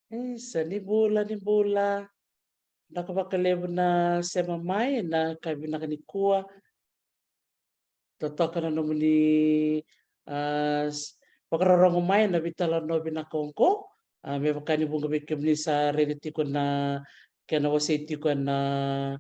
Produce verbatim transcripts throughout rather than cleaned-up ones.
Isa, ni bula, ni bula. Vinaka vakalevu na sema mai ena yakavi vinaka nikua. Totoka na nomuni, ah, s-, vakarorogo mai ena veitalanoa vinaka oqo. Ah, me vaka ni vuqa vei kemuni sa raica tiko na kena wasei tiko ena,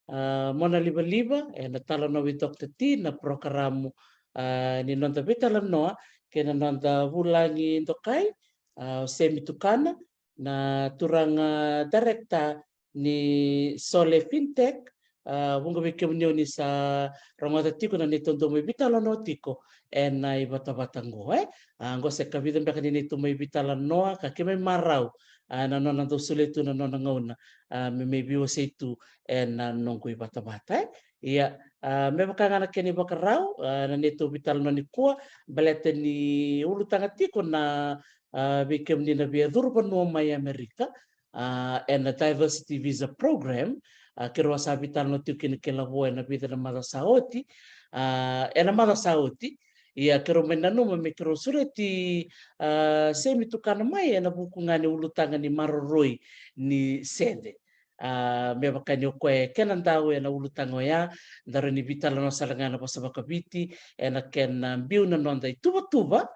ah, mona livaliva, ena Talanoa vei Doctor T, na parokaramu, ah, ni noda veitalanoa kei na noda vulagi dokai, ah, o Semi Tukana, na turaga director ni Sole Fintech. Ah, vuqa vei kemuni o ni sa rogoca tiko na neitou dau mai veitalanoa tiko ena ivatavata oqo, e. Ah, oqo se ka vica beka ni neitou mai veitalanoa ka keimami marau, ah, na nona dau solia tu na nona gauna, ah, me mai veiwasei tu ena noqu ivatavata, e. Ia, ah, me vaka ga na kena ivakarau, ah, na neitou veitalanoa nikua, baleta ni ulutaga tiko na, ah, vei kemuni na veicuru vanua mai Amerika, ah, ena Diversity Visa Program, ah, keirau a sa veitalanoa tiko kina kei Lavo ena vica na macawa sa oti, ah, ena macawa sa oti. Ia keirau mai nanuma me keirau sureti, ah, Semi Tukana mai ena vuku ga ni ulutaga ni maroroi ni sede. Ah, me vaka ni o koya e kena dau ena ulutaga oya, daru ni veitalanoa sara ga ena vosa vakaViti, ena kena biu na noda ituvatuva,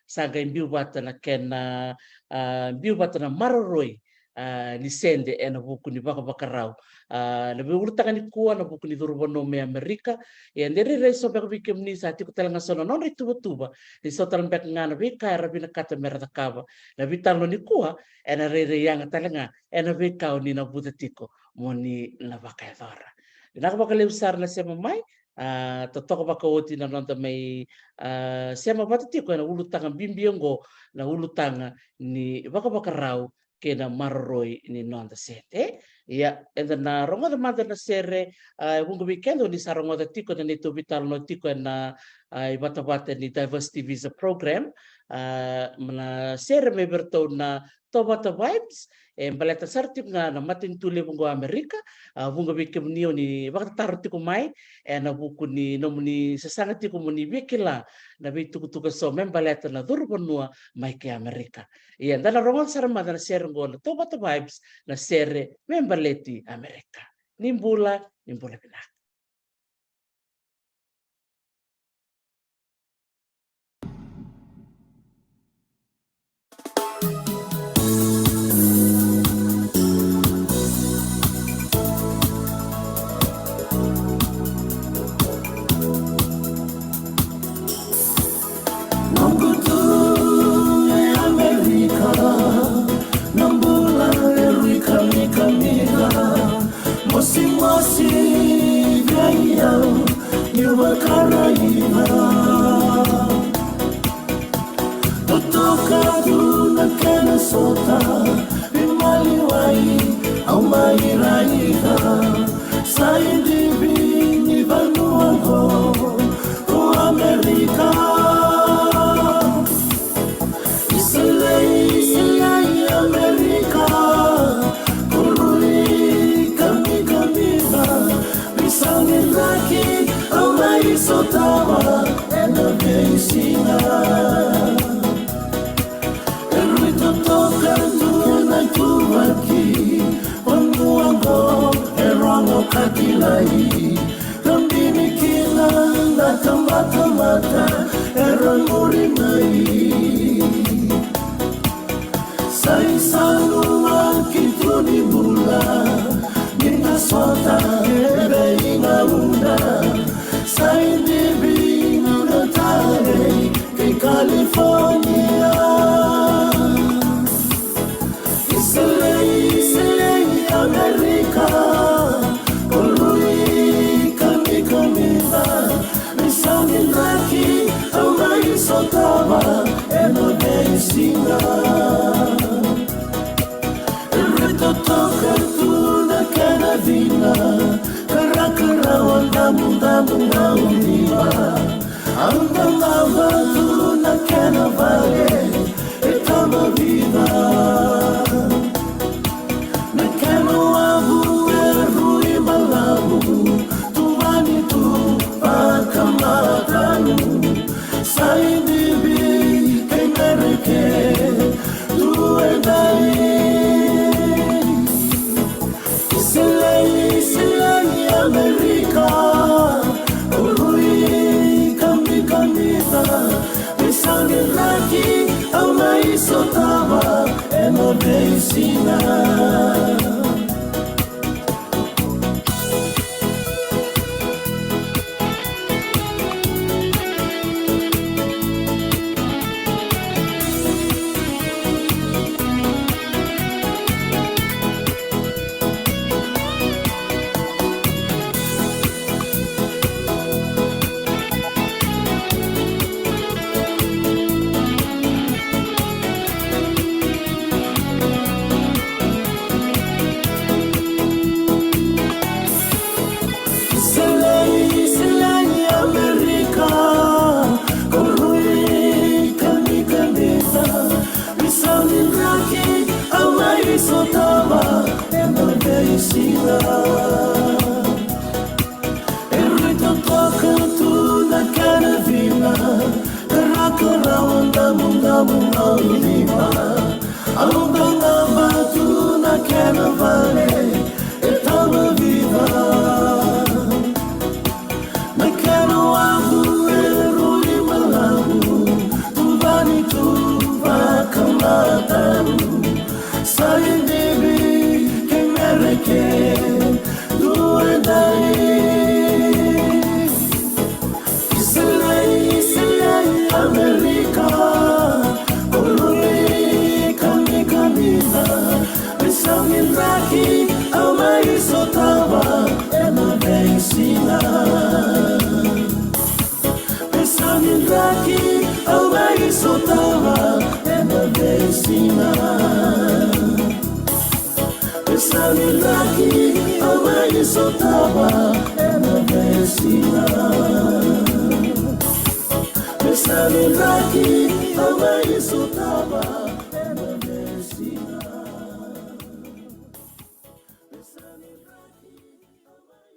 sa qai biu vata na kena, ah, biu vata na maroroi, ah, ni sede ena vuku ni vakavakarau. Ah, na veiulutaga nikua na vuku ni curu vanua mai Amerika. Ia de rairai so beka vei kemuni sa tiko tale ga so na nodra ituvatuva ni so tale beka ga na veika era vinakata mera cakava. Na veitalanoa nikua ena rairai yaga tale ga ena veika o ni navuca tiko mo ni na vakayacora. Vinaka vakalevu sara na sema mai, ah, totoka vakaoti na noda mai, ah, sema vata tiko ena ulutaga bibi oqo, na ulutaga ni vakavakarau kei na maroroi ni noda sede. Ia, eda na rogoca mada na sere, ah, e vuqa vei keda o ni sa rogoca tiko na neitou veitalanoa tiko ena, ah, ivatavata ni Diversity Visa Program, ah, na sere mai vei iratou na Tovata Vibes, e baleta sara tiko ga na matanitu levu oqo Amerika, ah, vuqa vei kemuni o ni vakatataro tiko mai, ena vuku ni nomuni sasaga tiko mo ni via kila na veitukutuku eso me baleta na curu vanua mai kei Amerika. Ia, da na rogoca sara mada na sere oqo na Tovata Vibes, na sere me baleti Amerika. Ni bula, ni bula vinaka. Noqu tu e Amerika, na bula e rui kamikamica, mosimosi vei au niu vakaraica. Totoka tu na kena sota, veimaliwai au mai raica. Sa idivi ni vanua oqo ko Amerika. Isilei, Isilei, Amerika, ko rui kamikamica, veisau ni draki au mai sotava ena veisiga. E rui totoka tu na ituvaki, vanua oqo e rogo ka kilai. Ka bini kina na tabatamata era muri mai. Sa isalumaki tu ni bula, ni na sota e veigauna. Sa idivi na talei kei California. Isilei, Isilei, Amerika, ko rui kamikamica, veisau ni draki au mai sotava ena veisiga. E rui totoka tu na kena cina, karakarawa, damudamu, gauniva. Au dagava tu na kena vale e tama vica. Na kena wavu e rui balavu, tuvani tu vakamatau. Sa idivi kei Mereke tu e dali. Rui kamikamica, veisau ni draki au mai sotava ena veisiga. Selei, selei Amerika, ko rui kamikamica, veisau ni draki au mai sotava ena veisiga. E rui totoka tu na kena vina, ka raka rawa damudamu na lima. Au dau gava tu na kena vale e tama vica. Na kena wavu e rui malavu, tuvani tu vakamatau. Sa idivi ke mereke, tu e dai. Isileli, Isileli, Amerika, o rui kamikamica, veisau ni draki au mai sotava ena veisiga. Veisau ni draki au mai sotava ena veisiga. Veisau ni draki au mai sotava ena veisiga. Veisau ni draki au mai sotava ena veisiga. Veisau ni draki au mai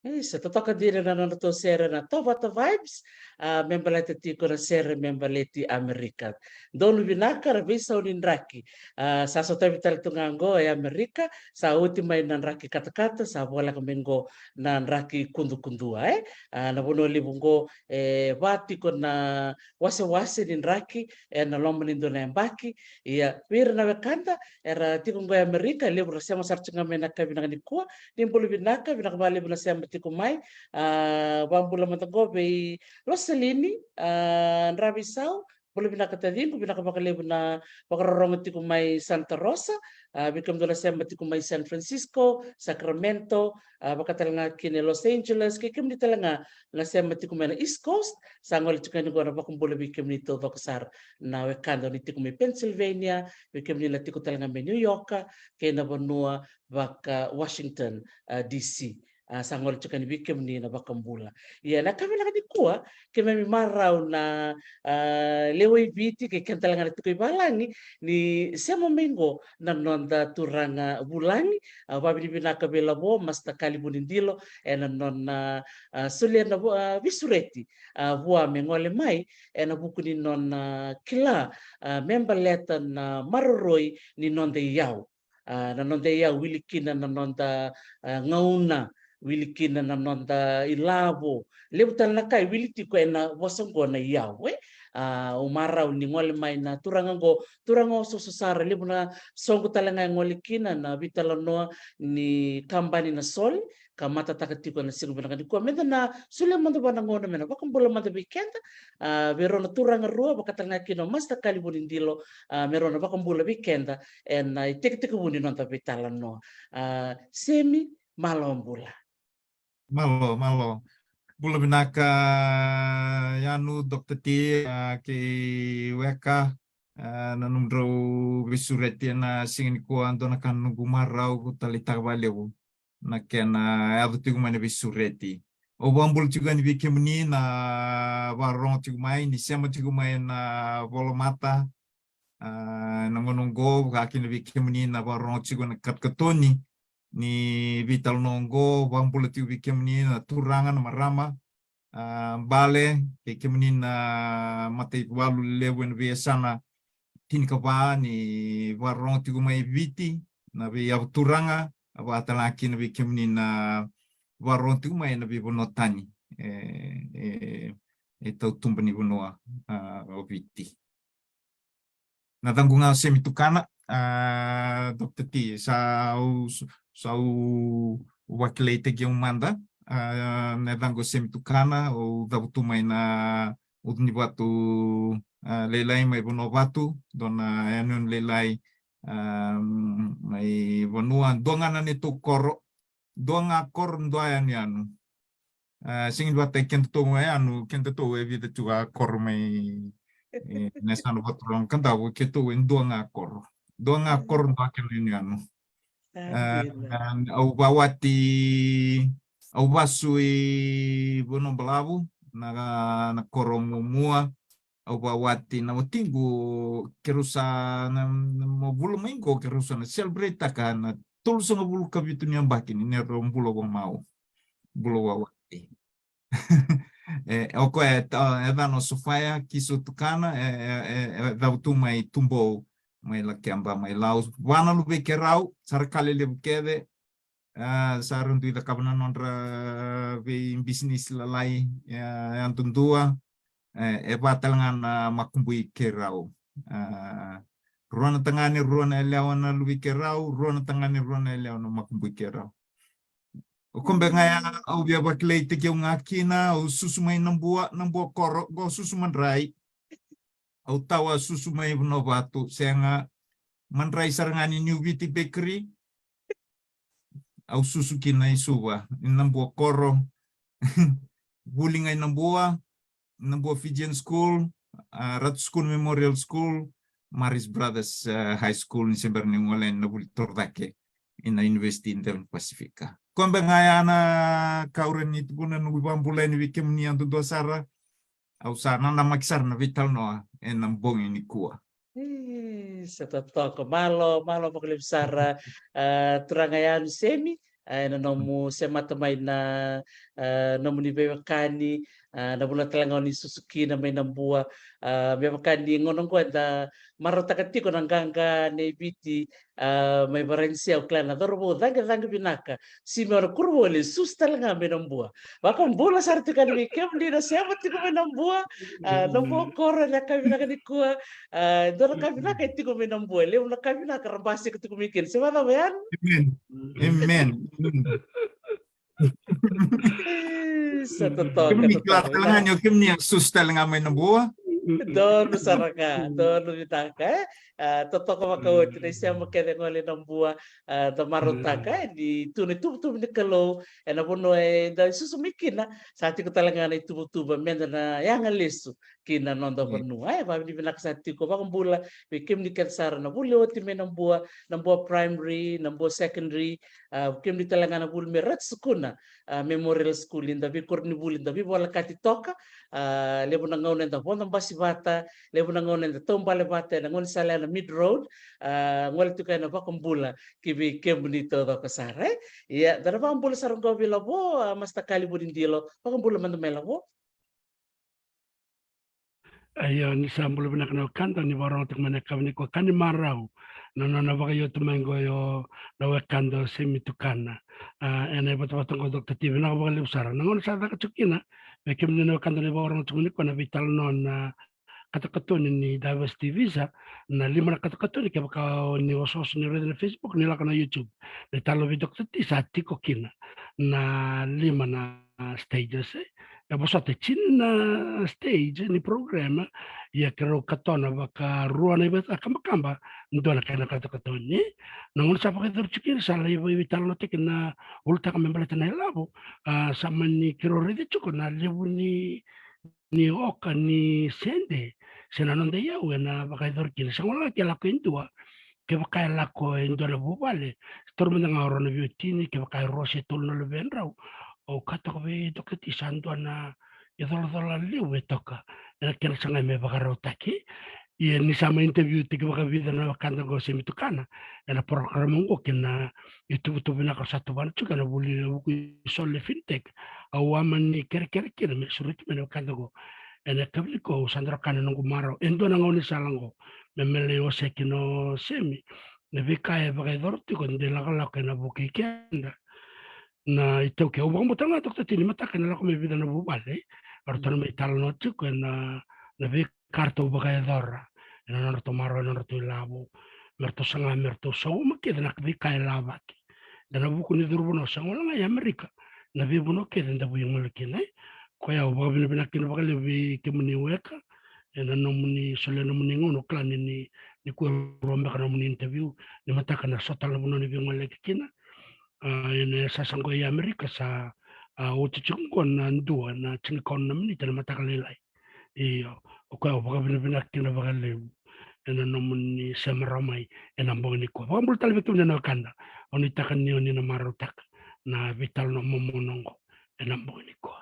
E, sa totoka dina na nodratou sere na Tovata Vibes, a, me baleta tiko na sere me baleti Amerika. Donu vinaka ra veisau ni draki. A, sa sotavi tale tu ga oqo e Amerika, sa oti mai na draki katakata, sa voleka mai oqo na draki kudukudua, e. A, na vanua levu oqo, e, va tiko na wasewase ni draki, e, na loma ni dua na yabaki. Ia, vei ira na wekada era tiko oqo e Amerika, e levu ra sema sara tiko ga mai na yakavi vinaka nikua. Ni bula vinaka, vinaka vakalevu na sema tiko mai. A, vakabula mada oqo vei Rosalini, a, Draveisau, bula vinaka taciqu, vinaka vakalevu na vakarorogo tiko mai Santa Rosa, a, vei kemudou na sema tiko mai San Francisco, Sacramento, a, vaka tale ga kina Los Angeles, kei kemuni tale ga na sema tiko mai na East Coast, sa gole tiko yani oqo na vakabula vei kemuni taucoko sara na wekada ni tiko mai Pennsylvania, vei kemuni na tiko tale ga mai New York, kei na vanua vaka Washington, a, D C. A, sa gole tiko yani vei kemuni na vakabula. Ia na yakavi vinaka nikua, keimami marau na, a, lewe i Viti, kei keda tale ga na tiko i valagi, ni sema mai oqo na noda turaga vulagi, a, vavinavinaka vei Lavo, Master Kali Vunidilo, ena nona, a, solia na vu-, a, veisureti, a, vua me gole mai, ena vuku ni nona kila, a, me baleta na maroroi ni noda iyau. A, na noda iyau wili kina na noda, a, gauna, wili kina na noda ilavo. Levu tale na ka e wili tiko ena vosa oqo na iyau, e. A, au marau ni gole mai na turaga oqo, turaga osooso sara, levu na soqo tale ga e gole kina na veitalanoa ni kabani na Soli, ka matataka tiko ena siga vinaka nikua. Meda na solia mada vua na gauna me na vakabula mada vei keda, a, vei rau na turaga rua, vaka tale ga kina o Master Kali Vunidilo, a, me rau na vakabula vei keda ena itekitekivu ni noda veitalanoa. A, Semi, malo bula. Malo, malo. Bula vinaka, Yanu, Doctor T, a, kei weka, a, na nomudrau veisureti ena siga nikua, dua na ka na noqu marau, au taleitaka vakalevu na kena yaco tiko mai na veisureti. Au vakabula tiko yani vei kemuni na vakarorogo tiko mai, ni sema tiko mai na Volamata, a, na gauna oqo, vaka kina vei kemuni na vakarorogo tiko na katakatoni ni veitalanoa oqo, vakabula tiko vei kemuni na turaga, na marama, a, bale, kei kemuni na mataivalu levu ena veiyasana tinikava ni vakarorogo tiko mai Viti, na veiyavu turaga, a vakatalega kina vei kemuni na vakarorogo tiko mai ena veivanua tani e, e, e tautuba ni vanua, a, o Viti. Na yacaqu ga o Semi Tukana, a, Doctor T, sa au, sa au vakilaitaki au mada, a, na yacaqu o Semi Tukana, au cavutu mai na Ucu ni Vatu, a, lailai mai Vanuavatu, dua na yanuyanu lailai, a, mai vanua, dua ga na neitou koro, dua ga koro, dua yanuyanu. A, sega ni vata e kedatou e yanu, kedatou e vica tu a koro mai, e, na yasana Vaturauga, Kadavu, keitou e dua ga koro. Dua ga koro, dua kena yanuyanu. A, au vawati, au vasu i Vanua Balavu, na, na koro Muamua, au vawati na watiqu, keirau sa na, na ma vula mai qo, keirau sa na celebrate-taka na tolusagavulu ka vitu ni yabaki ni neirau bula vamau. Bula vawati. E, o koya e ta-, e yacana o Sofia Kiso Tukana, e, e, e, e cavutu mai Tubou, mai Lakeba, mai Lau. Va na luvei keirau, sa ra ka lelevu kece, a, sa ra dui cakava na nodra veibisinisi lalai, e, yadudua, e, e va talega na makubui keirau. A, rua na tagane, rua na yalewa na luvei keirau, rua na tagane, rua na yalewa na makubui keirau. O koya beka ga ya au via vakilaitaki au ga kina, au susu mai Nabua, Nabua koro, qo susu madrai. Au tawa susu mai Vanuavatu, sega, madrai sara ga ni New Viti Bakery. Au susu kina i Suva, i Nabua koro. Vuli ga i Nabua, Nabua Fijian School, a, Ratu Sukuna Memorial School, Marist Brothers, a, High School, ni se bera niu gole yani na vuli torocake ina University ni Deveni Pasifika. Koya beka ga ya na ka au rawa ni tukuna, noqu ivakabula yani vei kemuni yadudua sara. Au sa nanamaki sara na veitalanoa ena bogi nikua. E, sa totoka. Malo, malo vakalevu sara, a, turaga yanu Semi, a, ena nomu semata mai na, a, nomuni veiwekani, a, na vula talega o ni susu kina mai Nabua, a, me vaka ni gauna oqo eda marautaka tiko na qaqa nei Viti, a, mai Varanise, au kila na cauravou caqecaqe vinaka. Simeona Kuravou, e susu talega mai Nabua. Vakabula sara tiko yani vei kemuni na sema tiko mai Nabua, a, Nabua koro ena yakavi vinaka nikua, a, dua na ka vinaka e tiko mai Nabua, e levu na ka vinaka ra basika tiko mai kina. Se vacava yani? Amen. Amen. Amen. E, sa totoka, kemuni kila totoka, talega ni o kemuni a susu talega mai Nabua. Donu sara ga, donu vinaka, e? A, totoka vakaoti na isema kece gole Nabua, a, da marautaka, e, ni tu na ituvatuva ni Kalou ena vanua eda susu mai kina, sa tiko talega na ituvatuva meda na yaga lesu ki na noda vanua. E, vakavinavinaka sa tiko, vakabula vei kemuni kece sara na vuli oti mai Nabua, Nabua Primary, Nabua Secondary, a, kemuni talega na vuli mai Ratu Sukuna, a, Memorial School, ni da veikoronivuli, da veivolekati toka, a, levu na gauna eda vodo basi vata, levu na gauna eda taubale vata ena gaunisala ya na Mead Road, a, gole tiko yani na vakabula ki vei kemuni taucoko sara, e? Ia, da na vakabula sara oqo vei Lavo, a, Master Kali Vunidilo, vakabula mada mai Lavo. Io, ni sa bula vinaka na wekada, ni vakarorogo tiko mai na yakavi nikua, ka ni marau na nona vakaio tu mai qo o na wekada o Semi Tukana. A, ena ivatavata qo Doctor T, vinaka vakalevu sara. Na gauna sa caka tiko kina, vei kemuni na wekada ni vakarorogo tiko mai nikua, na veitalanoa na katokatoni ni Diversity Visa, na lima na katokatoni, kevaka o ni osooso ni raica na Facebook, ni lako na YouTube. Na italanoa vei Doctor T sa tiko kina na lima na stages, e. E vosota e tini na stage ni program, ia keirau katona vakarua na ivakabakaba, dua na kena katokatoni. Na gauna sa vakayacori tiko kina, sa lai veitalanoataki na ulutaga me baleta na ilavo, a, sa mani keirau raica tiko na levu ni ni oka ni sede se na noda iyau ena vakayacori kina. Sa gole ga ke lako e dua, kevaka e lako e dua na vuvale, taura mada ga o rau na veiwatini, kevaka e rua se tolu na luvedrau. Au kaya toka vei Doctor T, sa dua na icolacola levu e toka ena kena sagai me vakarautaki. Ia ni sa mai interview tiko vakavica na wekada qo Semi Tukana ena program qo kei na ituvatuva vinaka sa tuvana tiko ena vuli vuku i Sole Fintech. Au a mani kerekere kina me sureti mai na wekada qo. Ena yakavi nikua au sa dau kaya na noqu marau e dua na gaunisala qo me, me lai ose kina o Semi. na veika e vakayacora tiko de lakolako ena vukei keda. Na iTaukei, au vakabauta ga, Doctor Tini, mataka ena lako mai vica na vuvale, eratou na mai talanoa tiko ena, na veika eratou vakayacora ena nodratou marau, ena nodratou ilavo, me ratou saga me ratou sauma kece na veika e lavaki. Da na vuku ni curu vanua, sa gole ga i Amerika, na veivanua kece da via gole kina, e. Koya au vakavinavinaka kina vakalevu vei kemuni weka ena nomuni solia nomuni gauna, au kila ni, ni, nikua e rua beka nomuni interview, ni mataka na so tale na vanua ni via goleki kina. A, ena yasayasa qo i Amerika sa, a, oti tiko qo na dua na tinikaono na miniti ena mataka lailai. Io, o koya au vakavinavinaka kina vakalevu ena nomuni sema rawa mai ena bogi nikua. Vakabula tale vei kemuni na wekada, au nuitaka ni o ni na marautaka na veitalanoa momona oqo ena bogi nikua.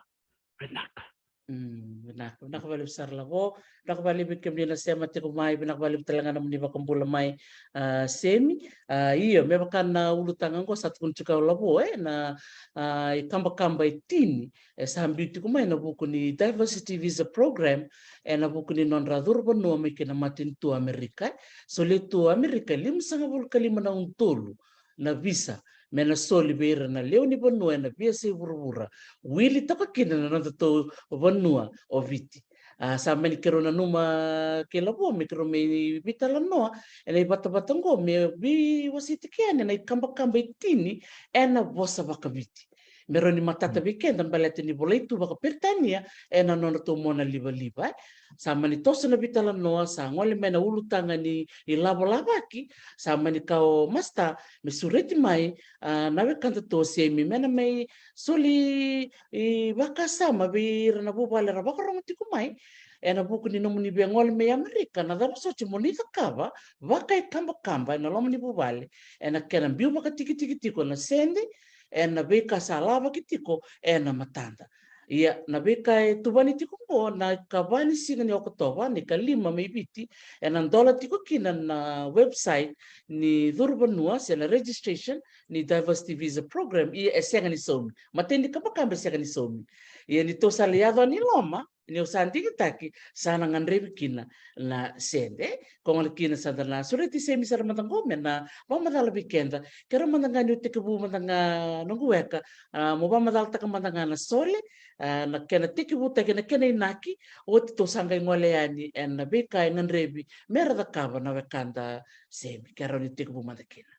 Vinaka. Mm, vinaka, vinaka vakalevu sara Lavo. Vinaka vakalevu vei kemuni na sema tiko mai, vinaka vakalevu tale ga na nomuni vakabula mai, a, Semi. A, io, me vaka na ulutaga oqo sa tukuna tiko o Lavo, e, na, a, ikabakaba e tini e sa biu tiko mai ena vuku ni Diversity Visa Program ena vuku ni nodra curu vanua mai kina matanitu Amerika, e. Solia tu Amerika e limasagavulu ka lima na udolu na visa me na soli vei ira na lewe ni vanua ena veiyasai vuravura, wili toka kina na nodatou vanua o Viti. A, sa mani keirau nanuma kei Lavo me keirau mai veitalanoa ena ivatavata oqo me veiwasetaki yani na ikabakaba e tini ena vosa vakaViti, me rawa ni matata vei keda baleta ni volai tu vakaperitania ena nodratou mona livaliva, e. Sa mani toso na veitalanoa, sa gole mai na ulutaga ni ilavo lavaki, sa mani kaya o Masta me sureti mai, a, na wekadatou o Semi me na mai soli, e, vakasama vei ira na vuvale era vakarogo tiko mai ena vuku ni nomuni via gole mai Amerika, na cava soti mo ni cakava vakaikabakaba ena loma ni vuvale, ena kena biu vakatikitiki tiko na sede ena veika sa lavaki tiko ena matada. Ia, na veika e tuvani tiko oqo, na ikava ni siga ni Okotova, na ikalima mai Viti, ena dola tiko kina na website ni curu vanua se na registration ni Diversity Visa Program, ia e sega ni saumi. Matai ni kabakaba e sega ni saumi. Ia ni tou sa lai yaco yani i loma, ni au sa digitaki, sa na gadrevi kina na sede. Koya gona kina sa da na sureti Semi sara mada qo me na vakamacala vei keda. Keirau mada ga niu tekivu mada ga noqu weka, a, mo vakamacalataka mada ga na sole, a, na kena tekivutaki, na kena inaki, oti tou sa qai gole yani ena veika e gadrevi me ra cakava na wekada, Semi. Keirau ni tekivu mada kina.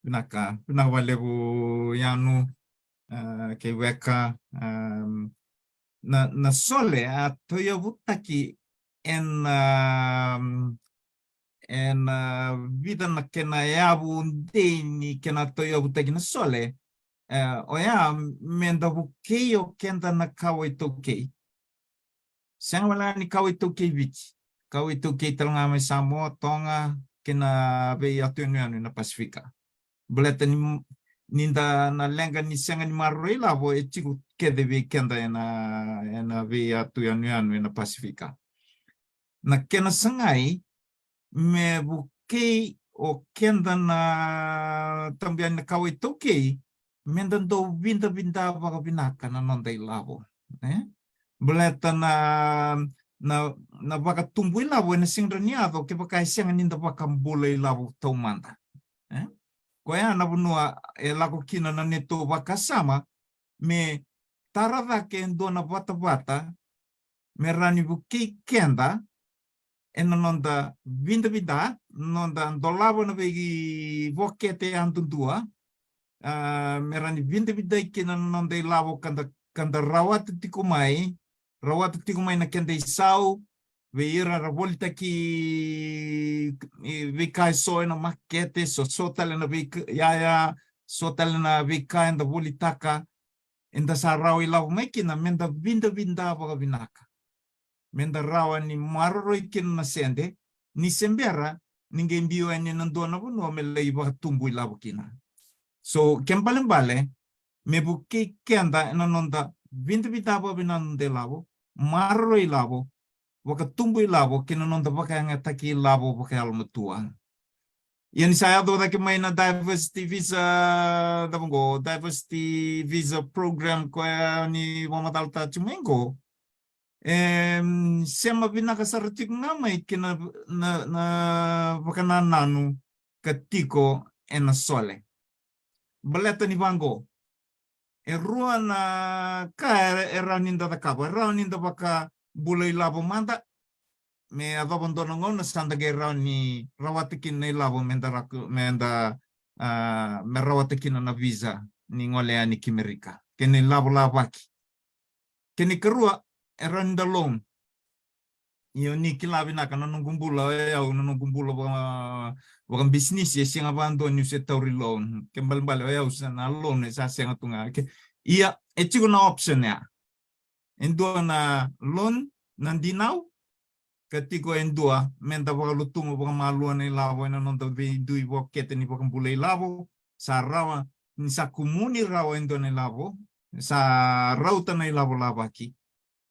Vinaka, vinaka vakalevu Yanu, a, kei weka, am, na, na sole a tauyavutaki ena, am, ena vica na kena yavu dei ni kena tauyavutaki na sole, e, oya me da vukei o keda na kawa iTaukei. Sega wale ga ni kawa iTaukei Viti, kawa iTaukei tale ga mai Samoa, Toga, kei na veiyatu yanuyanu ena Pasifika. Baleta ni, ni da na leqa ni sega ni maroroi lavo e tiko kece vei keda ena, ena veiyatu yanuyanu ena Pasifika. Na kena sagai me vukei o keda na tabu yani na kawa iTaukei, me da dau vidavida vakavinaka na noda ilavo, e? Baleta na, na, na vakatubu ilavo ena sega ni yaco kevaka e sega ni da vakabula ilavo taumada, e? Koya na vanua e lako kina na neitou vakasama me tara cake e dua na vatavata me rawa ni vukei keda ena noda vidavida, noda dolava na veivokete yadudua, a, me rawa ni vidavidai kina na noda ilavo ka da, ka da rawata tiko mai, rawata tiko mai na keda isau vei ira era volitaki, e, veika eso ena makete, so, so tale na veika, iyaya, so tale na veika eda volitaka, eda sa rawa ilavo mai kina, me da vidavida vakavinaka, me da rawa ni maroroi kina na sede, ni se bera ni qai biu yani ena dua na vanua me lai vakatubu ilavo kina. So, kena ibalebale me vukei keda ena noda vidavida vakavinaka na noda ilavo, maroroi ilavo, vakatubu ilavo kei na noda vakayagataki ilavo vakayalomatua. Ia ni sa yaco cake mai na diversity visa, cava qo, diversity visa program koya ni vakamacalataka tiko mai qo, e sema vinaka sara tiko ga mai kina na, na vakanananu ka tiko ena sole. Baleta ni vaqo, e rua na ka e, e rawa ni da cakava. E rawa ni da vakabula ilavo mada, me yacova dua na gauna sa da qai rawa ni rawata kina na ilavo me da raku, me da, ah, me rawata kina na visa ni gole yani ki Merika. Kei na ilavo lavaki. Kei na ikarua, e rawa ni da loan. Io, ni kila vinaka na noqu bula, o yau na noqu bula vaka, vakabisinisi, e sega vakadua niu se tauri loan. Ke balebale, o yau sa na loan, e sa sega tu ga. Ke, ia, e tiko na option ya. E dua na loan na dinau, ka tiko e dua me da vakalutuma vakamalua na ilavo ena noda veidui vokete ni vakabula ilavo. Sa rawa, ni sa kumuni rawa e dua na ilavo, sa rauta na ilavo lavaki,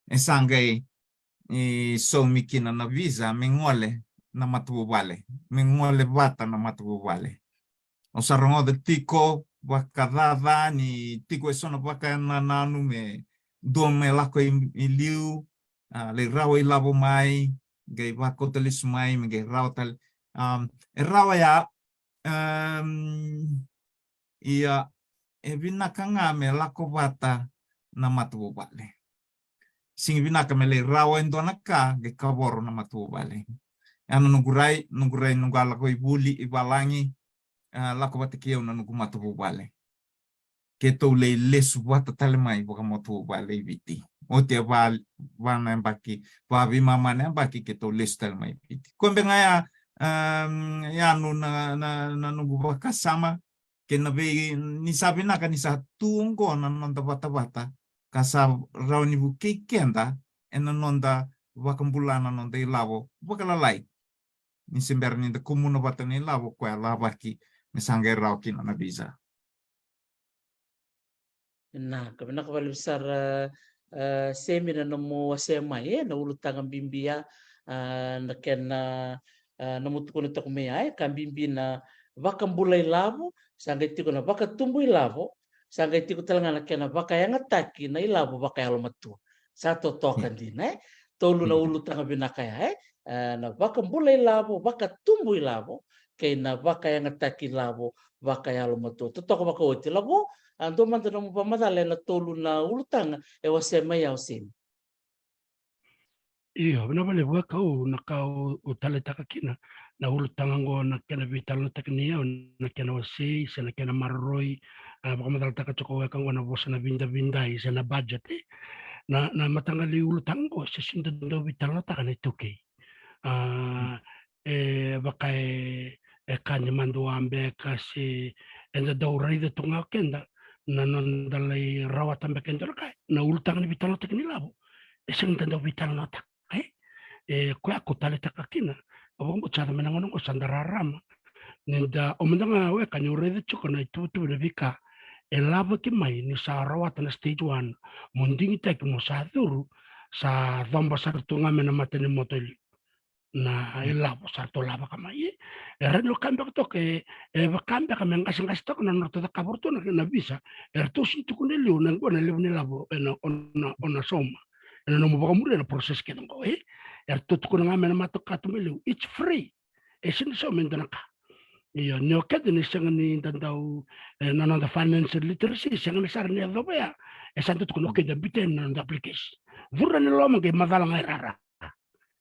e sa qai, e, saumi kina na visa me gole na matavuvale, me gole vata na matavuvale. Au sa rogoca tiko vakacaca ni tiko e so na vakanananu me dua me lako i, i liu, ah, lai rawa ilavo mai, qai vakauta lesu mai, me qai rawa tale. Um, e rawa ya, um, ia, e vinaka ga me lako vata na matavuvale. Sega ni vinaka me lai rawa e dua na ka qai kavoro na matavuvale. Ya na noqu rai, noqu rai, noqu a lako i vuli, i valagi, ah, lako vata kei au na noqu matavuvale. Keitou lai lesu vata tale mai vakamatavuvale i Viti. Oti e va, va na yabaki, va veimama na yabaki keitou lesu tale mai i Viti. Koya beka ga ya, um, ya na, na, na noqu vakasama, kei na vei, ni sa vinaka ni sa tu oqo na noda vatavata, ka sa rawa ni vukei keda ena noda vakabula na noda ilavo vakalalai. Ni se bera ni da kumuna vata na ilavo koya lavaki, me sa qai rawa kina na visa. Vinaka, vinaka vakalevu sara, eh, Semi, na nomu wasea mai, eh, na ulutaga bibi ya, ah, na kena, ah, nomu tukuna toka mai ya, eh, ka bibi na vakabula ilavo, sa qai tiko na vakatubu ilavo, sa qai tiko tale ga na kena vakayagataki na ilavo vakayalomatua. Sa totoka dina, eh? Tolu na ulutaga vinaka ya, eh? Eh, na vakabula ilavo, vakatubu ilavo, kei na vakayagataki ilavo vakayalomatua. Totoka vakaoti. Lavo, a, dua mada nomu vakamacala ena tolu na ulutaga e wasea mai ya o Semi. Io, vinaka vakalevu. Au na ka au, au taleitaka kina na ulutaga oqo, na kena veitalanoataki ni yau, na kena wasei se na kena maroroi, a, vakamacalataka tiko weka oqo na vosa na vidavidai se na budget, eh. Na, na mataqali ulutaga oqo se sega ni da dau veitalanoataka na iTaukei. A, e vaka e, e ka ni madua beka se eda dau raica tu ga o keda na noda lai rawata beka e dua na ka, na ulutaga ni veitalanoataki ni lavo. E sega ni da dau veitalanoataka, eh? E koya au taleitaka kina, au vakabauta sa yaco mai na gauna oqo sa da rarama. Ni da, au mada ga weka niu raica tiko na ituvatuva ni veika e lavaki mai ni sa rawata na stage one, mo digitaki mo sa curu, sa coba sara tu ga mai na mata ni moto e liu na ilavo sa ratou lavaka mai. E rawa ni o ka beka toka e, e vaka beka me qaseqase toka na nodratou cakava o ratou na, na visa. E ratou sega ni tukuna e liu na qo na levu ni lavo ena, o na, o na sauma ena nomu vakamuria na process kece qo, eh? E ratou tukuna ga mai na mata ka tu mai liu, it's free. E sega ni sauma e dua na ka. Io, ni o keda ni sega ni da dau, eh, na noda financial literacy, sega ni sara ni yacova ya. E sa da tukuna, okay, da biuta yani na noda application. Curu yani loma qai macala ga e rara.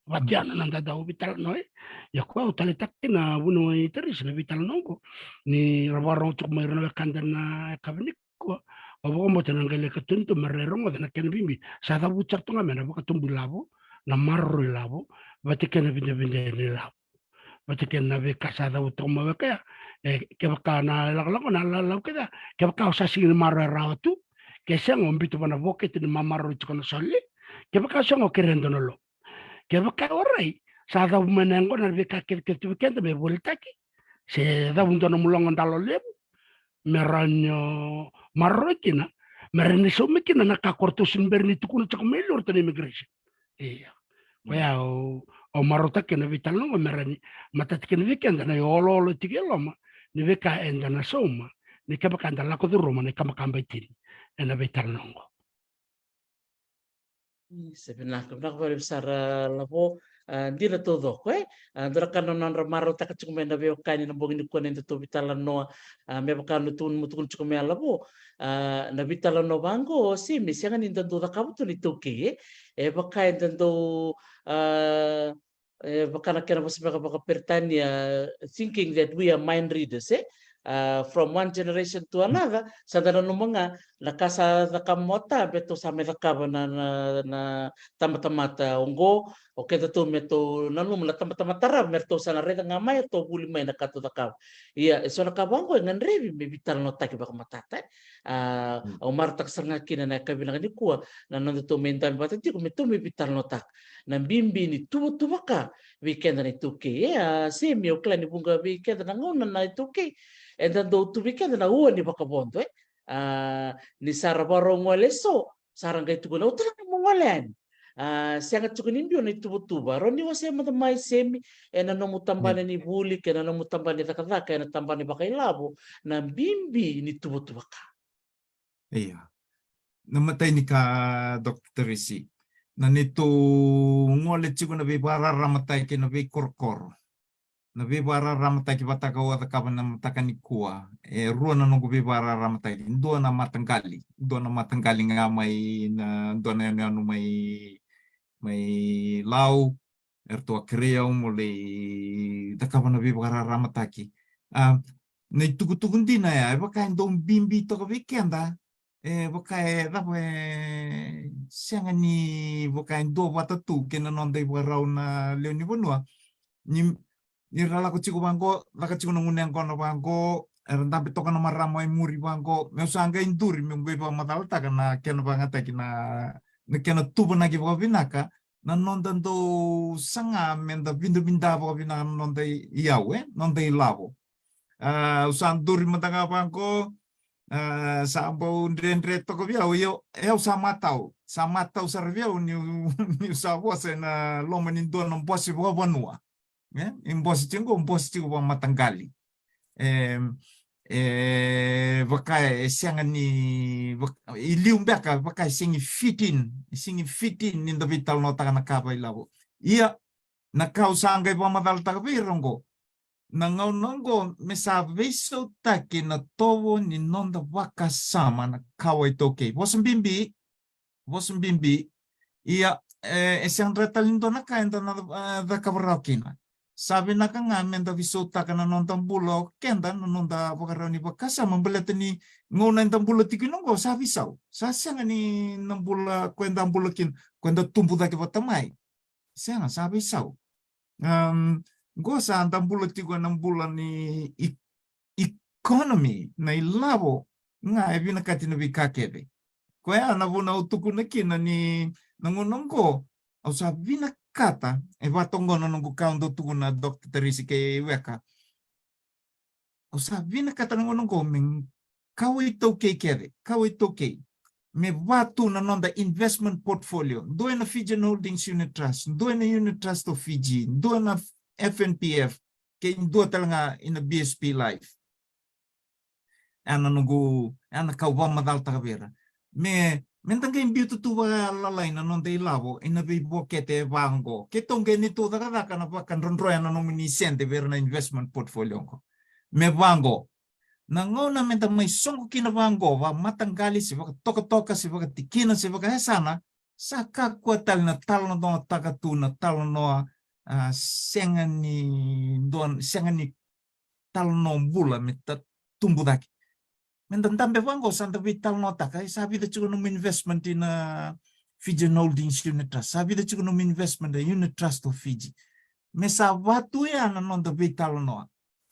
Vata ya na noda dau veitalanoa, eh. Ia koya au taleitaka kina, vuniwai Teresi, na veitalanoa oqo, ni ra vakarorogo tiko mai ira na wekada na yakavi nikua. Au vakabauta na qai lai katoni tu me ra lai rogoca na kena bibi. Sa cavuti sara tu ga mai na vakatubu ilavo, na maroroi ilavo, vata kei na vidavida ni lavo. Vata kei na veika sa cavuta toka mai weka ya. E, kevaka na lakolako na lakolako kece ya, kevaka o sa sega ni maroroya rawa tu, ke sega o biuta vua na vokete ni mamaroroi tiko na sole. Kevaka o sega o kerea e dua na loan. Kevaka o rai, sa cavu mai na yaqona na veika kecekece tu vei keda me volitaki, se cavu dua na muloga dalo levu, me rawa ni o maroroi kina, me rawa ni saumi kina na ka ko ratou sega ni bera ni tukuna tiko mai liu o ratou na immigration. Ia. Koya au, au marautaka kina na veitalanoa oqo me rawa ni matata kina vei keda na ioloolo tiko e loma ni veika eda na sauma ni kevaka eda lako curuma na ikabakaba e tini ena veitalanoa oqo. Isa, vinaka, vinaka vakalevu sara Lavo. a, dina taucoko, e. A, dua na ka na nodra marautaka tiko mai na veiwekani na bogi nikua na nodatou veitalanoa, a, me vaka na tu, mo tukuna tiko mai yalavo, a, na veitalanoa vaqo, se me sega ni da dau cakava tu na iTaukei, e. E vaka eda dau, a, e vaka na kena vosa vaka, vakaperitania, thinking that we are mind readers, e. A, from one generation to another, sa da nanuma ga na ka sa cakava mai o ta, me tou sa mai cakava na, na, na tabatamata oqo, o kedatou me tou nanuma na tabatamata rawa, me ratou sa na raica ga mai, ratou vuli mai na ka tou cakava. Ia, e so na ka vaqo e gadrevi me veitalanoataki vakamatata, e. A, au marautaka sara ga kina na yakavi vinaka nikua, na nodatou mai dabe vata tiko, me tou mai veitalanoataka na bibi ni tuvatuva ka vei keda na iTaukei, e. A, Semi, au kila ni vuqa vei keda na gauna na iTaukei eda dau tu vei keda na ua ni vakavodo, e. A, ni sa ra vakarau gole e so, sa ra qai tukuna, au tale ga mo gole yani. A, sega tiko ni biu na ituvatuva. Rawa ni wasea mada mai, Semi, ena nomu tabana ni vuli kei na nomu tabana ni cakacaka, ena tabana ni vakailavo, na bibi ni tuvatuva ka. Ia. Na imatai ni ka, Doctor Teresi, na neitou gole tiko na veivakararamataki kei na veikorokoro. Na veivakararamataki vata ka au a cakava na mataka nikua. E rua na noqu veivakararamataki. Dua na mataqali. Dua na mataqali ga mai na dua na yanuyanu mai, mai Lau. Eratou a kerei au mo lai cakava na veivakararamataki. A, na itukutuku dina ya, e vaka e dau bibi toka vei keda. E vaka e cava, e sega ni vaka e duavata tu kei na noda ivakarau na lewe ni vanua. Ni, ni ra lako tiko vaqo, lako tiko na gunu yaqona vaqo, era dabe toka na marama e muri vaqo, meu sa qai duri meu qai vakamacalataka na kena vakayagataki na, na kena tuvanaki vakavinaka na noda dau saga me da vidavida vakavinaka na noda i, iyau, e, noda ilavo. A, au sa duri mada ga vaqo, a, sa bau dredre toka vei au, io, e, au sa matau, sa matau sara vei au niu, niu sa vosa ena loma ni dua na bose vakavanua. E, ni bose tiko, bose tiko vakamataqali. E, e vaka e sega ni, vaka, i liu beka, vaka e sega ni fit in, e sega ni fit in ni da veitalanoataka na ka vakailavo. Ia, na ka au sa qai vakamacalataka vei ira oqo. Na gauna oqo me sa veisautaki na tovo ni noda vakasama na kawa iTaukei. Vosa bibi, vosa bibi. Ia, e, e sega dra tale ni dua na ka eda na, e, cakava rawa kina. Sa vinaka ga me da veisautaka na noda bula o keda, na noda vakarau ni vakasama, baleta ni gauna eda bula tiko kina oqo sa veisau. Sa sega ni na bula ko eda bula kina, ko eda tubu cake vata mai. Sega, sa veisau. Am, qo sa da bula tiko ena bula ni e-, economy, na ilavo ga e vinakati na veika kece. Koya na vuna au tukuna kina ni na gauna oqo au sa vinakata, e vata oqo na noqu ka au dau tukuna, Doctor Teresi kei Weka. Au sa vinakata na gauna oqo me kawa iTaukei kece, kawa iTaukei. Me vatu na noda investment portfolio. Dua ena Fijian Holdings Unit Trust, dua ena Unit Trust of Fiji, dua ena F N P F, kei dua tale ga ena B S P Life. Ena noqu, ena ka au vakamacalataka vei ira. Me, me da qai biuta tu vakalalai na noda ilavo ena veivokete e vaqo. Keitou qai neitou cakacaka na vakadrodroya na nomuni sede vei ira na investment portfolio oqo. Me vaqo. Na gauna me da mai soqo kina vaqo, vakamataqali se vakatokatoka se vakatikina se vakayasana, sa kakua tale na talanoataka tu na talanoa, a, sega ni dua, sega ni talanoa bula me ta tubu cake. Me da dabe vaqo sa da veitalanoataka, e sa vica tiko nomu investment ina Fijian Holdings Unit Trust, sa vica tiko nomu investment ina Unit Trust of Fiji. Me sa vatu ya na noda veitalanoa.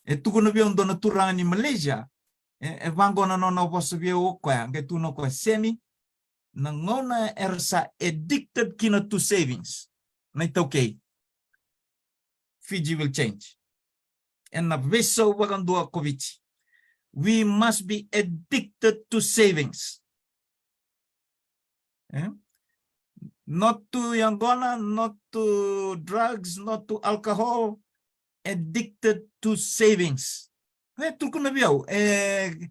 E tukuna vei au dua na turaga ni Malaysia, e, e vaqo na nona vosa vei au o koya, qai tukuna o koya, Semi, na gauna era sa addicted kina to savings na iTaukei, Fiji will change. Ena veisau vakadua ko Viti. We must be addicted to savings. Eh? Not to yaqona, not to drugs, not to alcohol. Addicted to savings. E tukuna vei au, e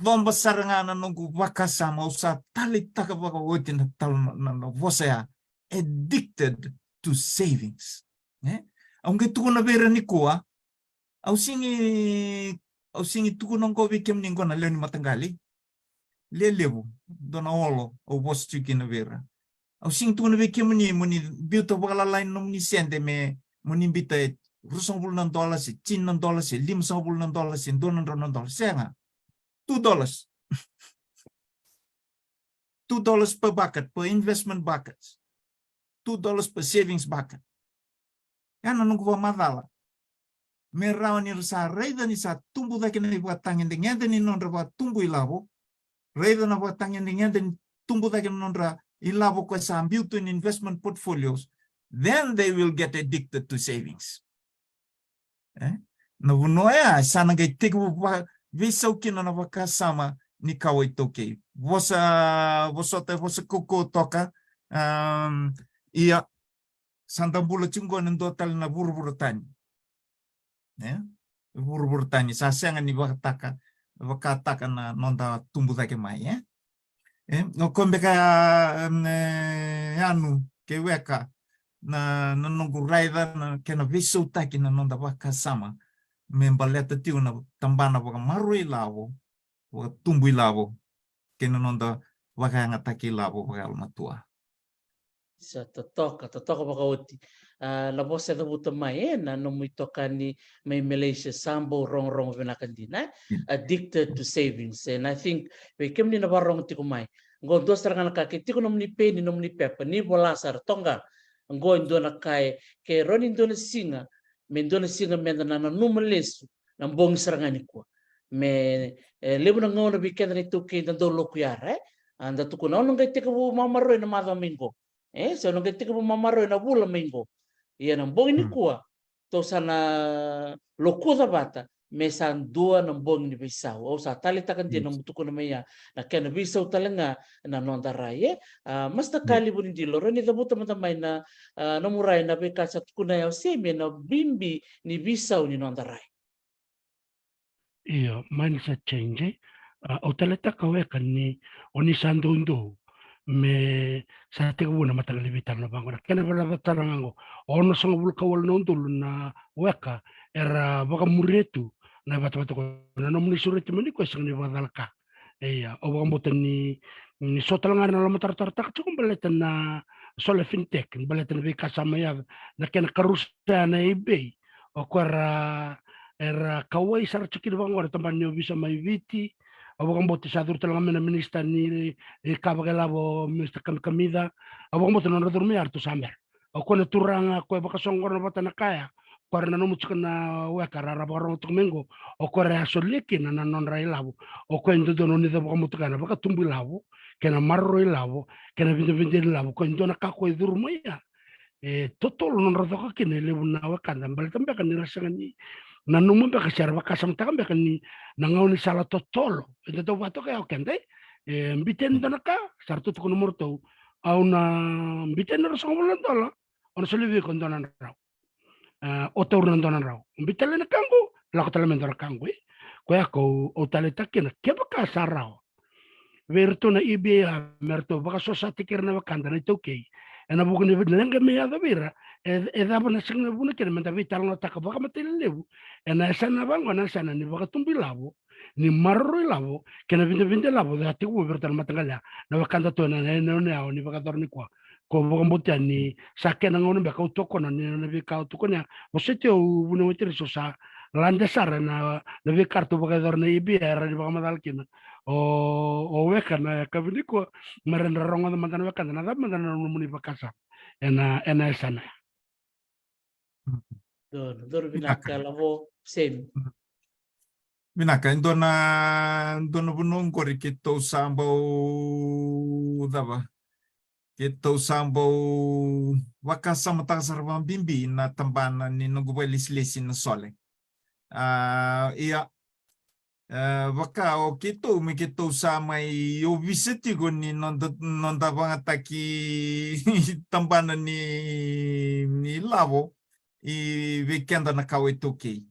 coba sara ga na noqu vakasama, au sa taleitaka vakaoti na talo na, na, na vosa ya. Addicted to savings. E? Au qai tukuna vei ira nikua, au sigi, au sigi tukuna oqo vei kemuni oqo na lewe ni mataqali. Lelevu, dua na olo, au vosa tiko kina vei ira. Au sigi tukuna vei kemuni, mo ni biuta vakalalai na nomuni sede me, mo ni biuta e ruasagavulu na dola, se tini na dola, se limasagavulu na dola, se dua na drau na dola. Sega. Two dollars. Two dollars per bucket, per investment bucket. Two dollars per savings bucket. Ya na noqu vakamacala. Me rawa ni ra sa raica ni sa tubu cake na ivakatagedegede ni nodra vakatubu ilavo. Raica na vakatagedegede ni tubu cake na nodra ilavo ko sa biuta in investment portfolios. Then they will get addicted to savings. E? Na vanua ya, sa na qai tekivu va-, veisau kina na vakasama ni kawa iTaukei. Vosa, vosota, vosa kaukauwa toka, um, ia, sa da bula tiko qo ena dua tale na vuravura tani. E? Vuravura tani, sa sega ni vakataka, vakataka na noda tubu cake mai, e? E, o koya beka, em, e, Yanu kei Weka, na, na noqu raica na kena veisautaki na noda vakasama me baleta tiko na tabana vakamaroroi ilavo, vakatubu ilavo, kei na noda vakayagataki ilavo vakayalomatua. Sa totoka, totoka vakaoti. A, na vosa e cavuta mai, e, na nomu itokani mai Malaysia, sa bau rogorogo vinaka dina, e? Mm. Addicted to savings. And I think, vei kemuni na vakarorogo tiko mai, qo dua sara ga na ka, ke tiko nomuni peni, nomuni pepa, ni vola sara, toqa. Qo e dua na ka e, ke rawa ni dua na siga, me dua na siga meda na nanuma lesu, na bogi sara ga nikua. Me, e, levu na gauna vei keda na iTaukei da dau lokuyara, e? A, da tukuna, au na qai tekivu mamaroi na macawa mai qo. E, se au na qai tekivu mamaroi na vula mai qo. Ia na bogi nikua, tou sa na lokuca vata, me sa dua na bogi ni veisau. Au sa taleitaka dina na nomu tukuna mai ya, na kena veisau tale ga na noda rai, e? A, Master Kali Vunidilo, rawa ni cavuta mada mai na, a, nomu rai na veika sa tukuna ya o Semi, na bibi ni veisau ni noda rai. Io, mindset change, e? A, au taleitaka Weka ni o ni sa doudou me sa tekivu na mataqali veitalanoa vaqo. Na kena veitalanoa ga qo, onosagavulu ka walu na udolu na weka era vakamuria tu na ivatavata ko na nomuni sureti mai nikua e sega ni vakacalaka. Ia, au vakabauta ni, ni so tale ga na lomatarotarotaka tiko baleta na Sole Fintech, baleta na veika sa mai yaco, na kena karusa na eBay. O koya era, era kauwai sara tiko kina vaqo na tabana ni ovisa mai Viti. Au vakabauta sa curu tale ga mai na minisita ni, e, ka vakailavo, Minisita Kamikamica. Au vakabauta na nodra curu mai ya ratou sa bera. O koya na turaga, o koya vakasoqona vata na kaya. O koya era nanuma tiko na weka ra, ra vakarogo tiko mai qo. O koya era a solia kina na nodra ilavo. O koya e dodonu ni da vakamutuka na vakatubu ilavo, kei na maroroi ilavo, kei na vidavidai ilavo. O koya e dua na ka ko e curu mai ya. E totolo nodra coka kina e levu na wekada, baleta beka ni ra sega ni nanuma beka se ra vakasamataka beka ni na gaunisala totolo. E dodonu vakatoka ya o keda, e, e biuta e dua na ka, sa ratou tukuna mo ratou, au na biuta e na ruasagavulu na dola, au na solia vei iko e dua na drau. A, o taura na dua na drau. Biu tale na ka qo, lako tale mai dua na ka qo, e. Koya ko au taleitaka kina, kevaka sa rawa vei iratou na eBay me ratou vakasosataki ira na wekada na iTaukei. Ena vuku ni leqa me yaco vei ira, e, e cava na sega na vuna kina meda veitalanoataka vakamatailalai levu ena yasana vaqo, na yasana ni vakatubu ilavo, ni maroroi ilavo, kei na vidavida ilavo, sa tekivu vei iratou na mataqali ya, na wekadatou ena, ena, ena, ena, ni vakayacora nikua. Ko vakabauta ni sa kena gauna beka au tokona ni na veika au tukuna ya. Vosoti au, Vunau Waiteresi, au sa lade sara na, na veika ratou vakayacora na eBay, era ni vakamacala kina o, o weka na yakavi nikua, me ra na rogoca mada na wekada na cava mada na nomuni vakasama ena, ena yasana ya. Donu, donu vinaka. Vinaka. Lavo, Semi. Vinaka, e dua na, dua na vanua oqori keitou sa bau cava. Keitou sa bau vakasamataka sara vakabibi na tabana ni noqu vakailesilesi na Sole. A, ia, e, vaka o keitou, me keitou sa mai ovisa tiko ni noda, noda vagataki tabana ni, ni lavo i vei keda na kawa iTaukei.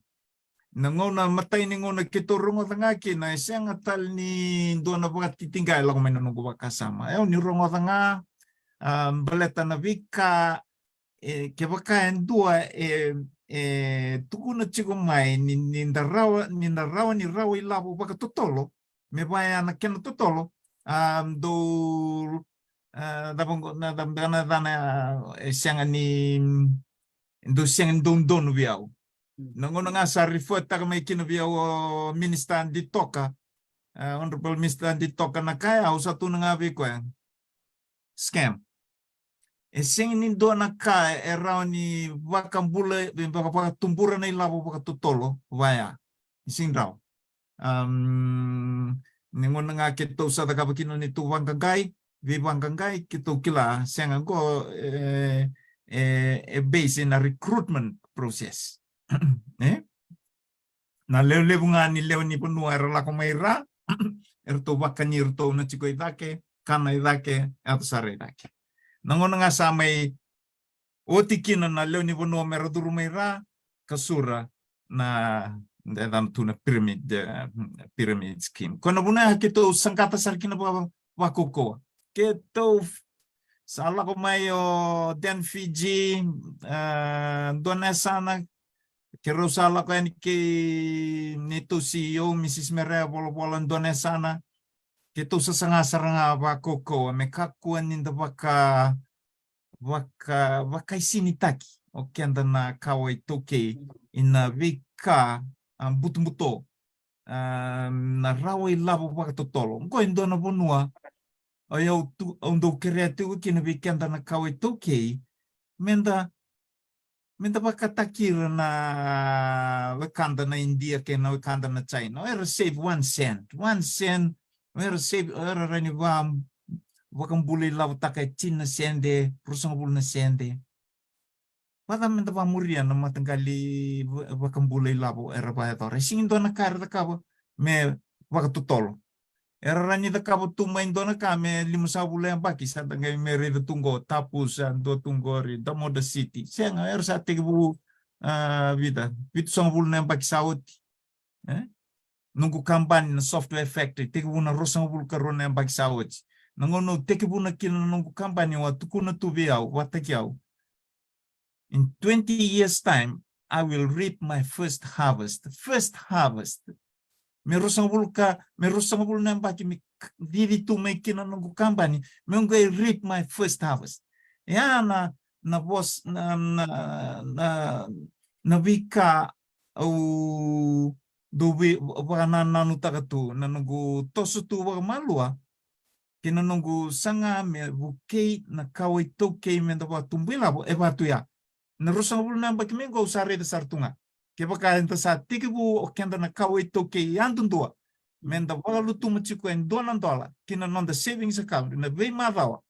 Na gauna, matai ni gauna keitou rogoca ga kina, e sega tale ni dua na vakatitiqa e lako mai na noqu vakasama. E, au ni rogoca ga, a, baleta na veika e, kevaka e dua e, e tukuna tiko mai ni, ni da rawa, ni da rawa ni rawa ilavo vakatotolo, me vaya na kena totolo, a, dou, a, cava qo, na, cava, na, cava, na, e sega ni, dou sega ni dodonu vei au. Na gauna ga sa refertaka mai kina vei au o Minisita Ditoka, a, Honorable Minisita Ditoka, na ka ya au sa tukuna ga vei koya. Scam. E sega ni dua na ka e rawa ni vakabula, vaka, vakatubura na ilavo vakatotolo vaya. E sega ni rawa. Am, ni gauna ga keitou sa cakava kina neitou vaqaqai, veivaqaqai, keitou kila, sega qo, e, e, e base ina recruitment process. E? Na lewe levu ga ni lewe ni vanua era lako mai ra, eratou vakani iratou na tiko i cake, kana i cake, yaco sara i cake. Na gauna ga sa mai oti kina na lewe ni vanua mera curu mai ra, ka sura na, e cana tu na pyramid, e, pyramid scheme. Ko na vuna ya keitou saqata sara kina va, vakaukauwa. Keitou f-, sa lako mai o Dan Fiji, e, dua na yasana, keirau sa lako yani kei neitou C E O, Mrs Merea Volavola, dua na yasana. Keitou sasaga sara ga vakaukauwa me kakua ni da vaka, vaka, vakaisinitaki o keda na kawa iTaukei ina veika, a, butobuto, a, na rawa ilavo vakatotolo. Qo e dua na vanua o yau tu, au dau kerea tiko kina vei keda na kawa iTaukei, meda, meda vakataki ira na wekada na India kei na wekada na China. O era save one cent, one cent, o era save, o era rawa ni va, vakabula ilavotaka e tini na sede, ruasagavulu na sede. Vacava meda vamuria na mataqali va-, vakabula ilavo era vayacora? E sega ni dua na ka era cakava me vakatotolo. Era rawa ni cakava tu mai dua na ka me limasagavulu na yabaki, sa da qai me raica tu qo, Tapu, sa dua tu qori, Damoda City. Sega, era sa tekivu, a, vica, vitusagavulu na yabaki sa oti. E? Noqu kabani na Software Factory, tekivu na ruasagavulu ka rua na yabaki sa oti. Na gauna au tekivuna kina na noqu kabani, au a tukuna tu vei au, vakataki au, in twenty years time, I will reap my first harvest. First harvest. Me ruasagavulu ka, me ruasagavulu na yabaki me k-, cici tu mai kina na noqu kabani, meu qai reap my first harvest. Ya na, na vos-, na, na, na, na veika au dau vei-, vakanananutaka tu, na noqu toso tu vakamalua, kei na noqu saga me vukei na kawa iTaukei meda vakatubu ilavo, e vaka tu ya. Na ruasagavulu na yabaki mai qo au sa raica sara tu ga. Kevaka eda sa tekivu o keda na kawa iTaukei yadudua, meda vakalutuma tiko e dua na dola ki na noda savings account na veimacawa.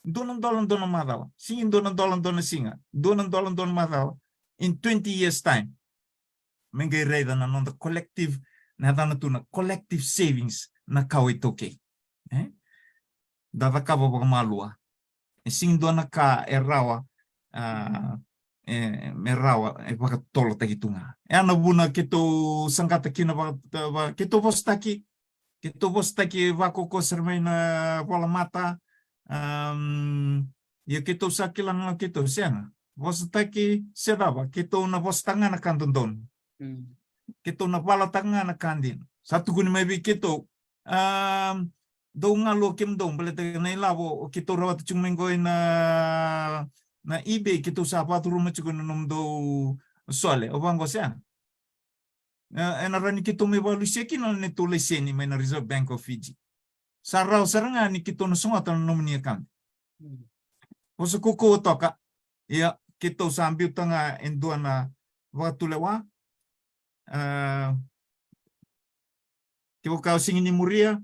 Dua na dola, dua na macawa. Sega ni dua na dola, dua na siga. Dua na dola, dua na macawa. In twenty years time, me qai raica na noda collective, na yacana tu na collective savings na kawa iTaukei. E? Da cakava vakamalua. E sega ni dua na ka e rawa, a, e, me rawa, e vakatotolotaki tu ga. E ya na vuna keitou saqata kina vaka, va, keitou vosataki, keitou vosataki vakaukauwa sara mai na volamata, am, ia keitou sa kila ga keitou sega. Vosataki se cava, keitou na vosataka ga na ka dodonu. Mm. Keitou na valataka ga na ka dina. Sa tukuni mai vei keitou, am, dou galu o kemudou, baleta na ilavo o keitou rawata tiko mai qo ina, na eBay, keitou sa vakacuruma tiko na nomudou sole, o vaqo sega. E, ena rawa ni keitou mai vakalusia kina na neitou laiseni mai na Reserve Bank of Fiji. Sa rawa sara ga ni keitou na sogota na nomuni account. Mm. Vosa kaukauwa toka. Ia, keitou sa biuta ga e dua na vakatulewa. A, kevaka o sega ni muria,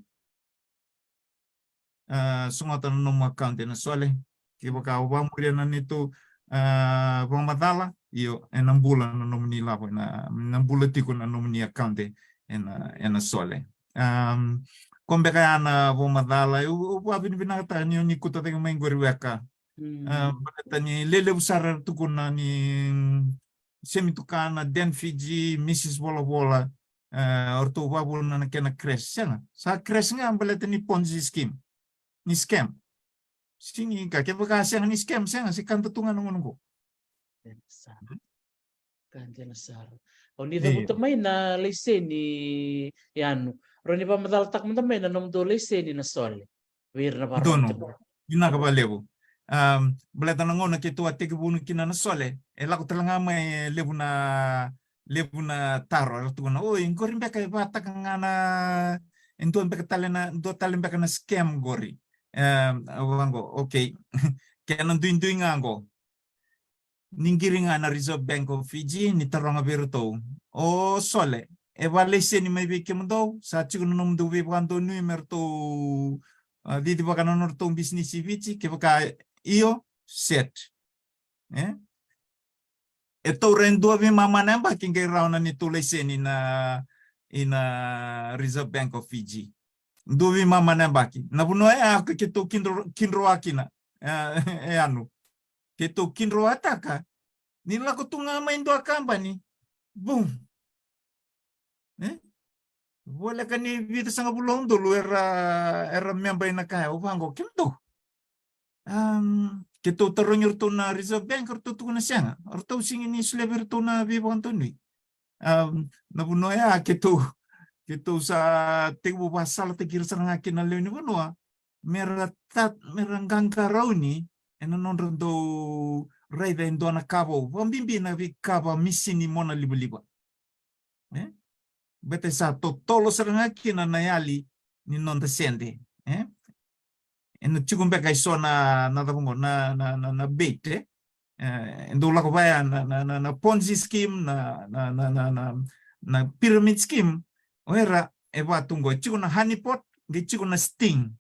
a, sogota na nomu account ena sole. Kevaka o vakamuria na neitou, a, vakamacala, io, ena bula na nomuni lavo, ena, na bula tiko na nomuni account ena, ena sole. Am, ko beka ya na vakamacala, au, au vakavinavinakataka ni, ni kauta cake mai qori weka. Mm. A, baleta ni lelevu sara era tukuna ni, mm, Semi Tukana, Dan Fiji, Mrs Volavola, e, o ratou vakavuna na kena crash. Sega, sa crash ga baleta ni Ponzi scheme. Ni scam. Sega ni ka, kevaka sega ni scam, sega, se kada tu ga na gauna qo. Ka dina sara. O ni cavuta mai na laiseni, Yanu. Rau ni vakamacalataka mada mai na nomudou laiseni na Sole vei ira na vakarorogo. Vinaka vakalevu. Baleta na gauna keitou a tekivuna kina na Sole, e lako tale ga mai e levu na, levu na taro era tukuna, oi, qori beka e vataka ga na, e dua beka tale na, dua tale beka na scam qori. Vaqo, okay. Kena duidui ga qo. Ni qiri ga na Reserve Bank of Fiji ni taroga vei iratou, o Sole, e vakalaiseni mai vei kemudou, sa tiko na nomudou veivakadonui me ratou cicivaka na nodratou bisinisi i Viti? Kevaka io, set. E taura e dua veimama na yabaki qai rawa na neitou laiseni na, i na Reserve Bank of Fiji. Dua veimama na yabaki. Na vanua ya ka keitou kidroa kina, e Yanu. Keitou kidroataka ni lako tu ga mai dua kabani. Boom. E voleka ni vica sagavulu na udolu era, era memba ina kaya, o vaqo, kemudou. Keitou tarogi iratou na Reserve Bank, ratou tukuna sega, ratou sega ni solia vei iratou na veivakadonui. Na vanua ya keitou, keitou sa tekivu vakasalataki ira sara ga kina na lewe ni vanua me ra, me ra qaqarauni ena nodra dau raica e dua na ka vou, vakabibi na veika vakamisini mona livaliva. E beta sa totolo sara ga kina na yali ni noda sede. E ena tiko beka e so na, na cava qo, na, na, na, na bait, e? E dau lako vaya na, na, na, na Ponzi scheme, na, na, na, na, na, na pyramid scheme. O ira e va tu qo, e tiko na honeypot, qai tiko na sting.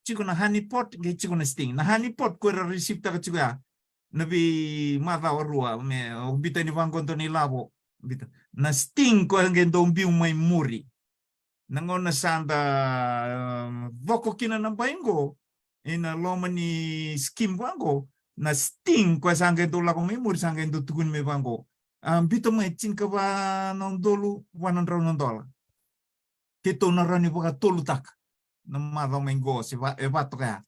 Tiko na honeypot, qai tiko na sting. Na honeypot ko era receive-taka tiko ya na veimacawa rua me o bita ni vaqo dua na ilavo. Bita. Na sting ko era qai dau biu mai muri. Na gauna sa da coko kina na bai qo ina loma ni scheme vaqo, na sting ko sa qai dau lako mai muri, sa qai dau tukuni mai vaqo, a bita mai tinikava na udolu va na drau na dola. Keitou na rawa ni vakatolutaka na macawa mai qo se va, e vatoka ya.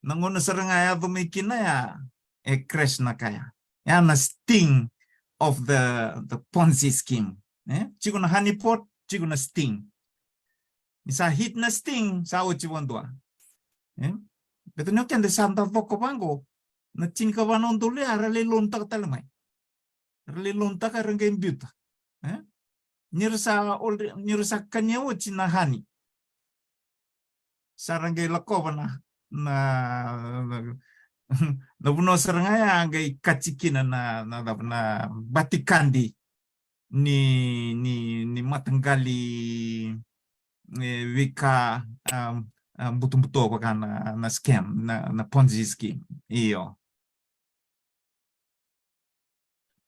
Na gauna sara ga e yaco mai kina ya, e crash na ka ya. Ya na sting of the, the Ponzi scheme. E tiko na honeypot, tiko na sting. Ni sa hit na sting, sa oti vadua. E beta ni o keda sa da coko vaqo, na tinikava na udolu ya era lai loan-taka tale mai. Era lai loan-taka, era qai biuta. E ni ra sa, ni ra sa kania oti na honey, sa ra qai lakova na, na, na vanua sara ga ya qai kati kina na, na, na, na batikadi ni, ni, ni mataqali, e, veika, a, a, butobuto vaka na, na scam, na, na Ponzi scheme. Io.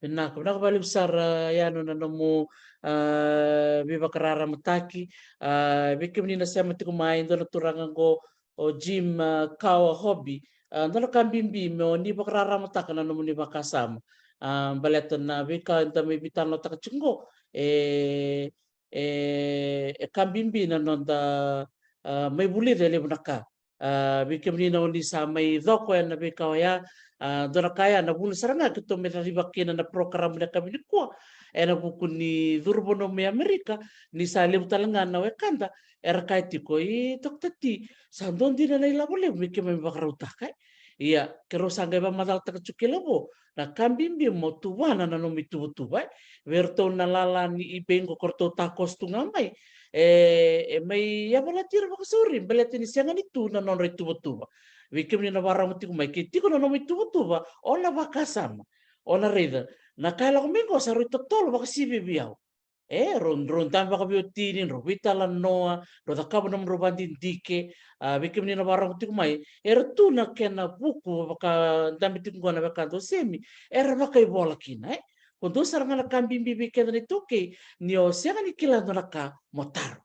Vinaka, vinaka vakalevu sara, Yanu, na nomu, a, veivakararamataki. A, vei kemuni na sema tiko mai, dua na turaga qo, o Jim, a, Kawa Hobby. A, dua na ka bibi me o ni vakararamataka na nomuni vakasama. A, baleta na veika eda mai veitalanoataka tiko qo, e, e, e ka bibi na noda, a, mai vulica e levu na ka. A, vei kemuni na o ni sa mai coko ena veika oya, a, dua na ka ya na vuna sara ga keitou mai cacivaka kina na program na yakavi nikua, ena vuku ni curu vanua mai Amerika, ni sa levu tale ga na wekada era kaya tiko, i Doctor T, sa dua dina na ilavo levu me keimami vakarautaka, e? Ia, keirau sa qai vakamacalataka tiko kei Lavo, na ka bibi mo tuvana na nomu ituvatuva, e? Vei iratou na lala ni eBay qo ko ratou takoso tu ga mai, e, e mai yavalati ira vakasauri, baleta ni sega ni tu na nodra ituvatuva. Vei kemuni na vakarorogo tiko mai, ke tiko na nomu ituvatuva, o na vakasama, o na raica. Na ka e lako mai qo sa rui totolo vakasivia vei au. E, rau, rau dabe vakaveiwatini, rau veitalanoa, rau cakava nomudrau vakadidike, a, vei kemuni na vakarorogo tiko mai, era tu na kena vuku vakadabe tiko qo na wekada o Semi, era vakaivola kina, e? Ko dua sara ga na ka bibi vei keda na iTaukei, ni o sega ni kila dua na ka, mo taro.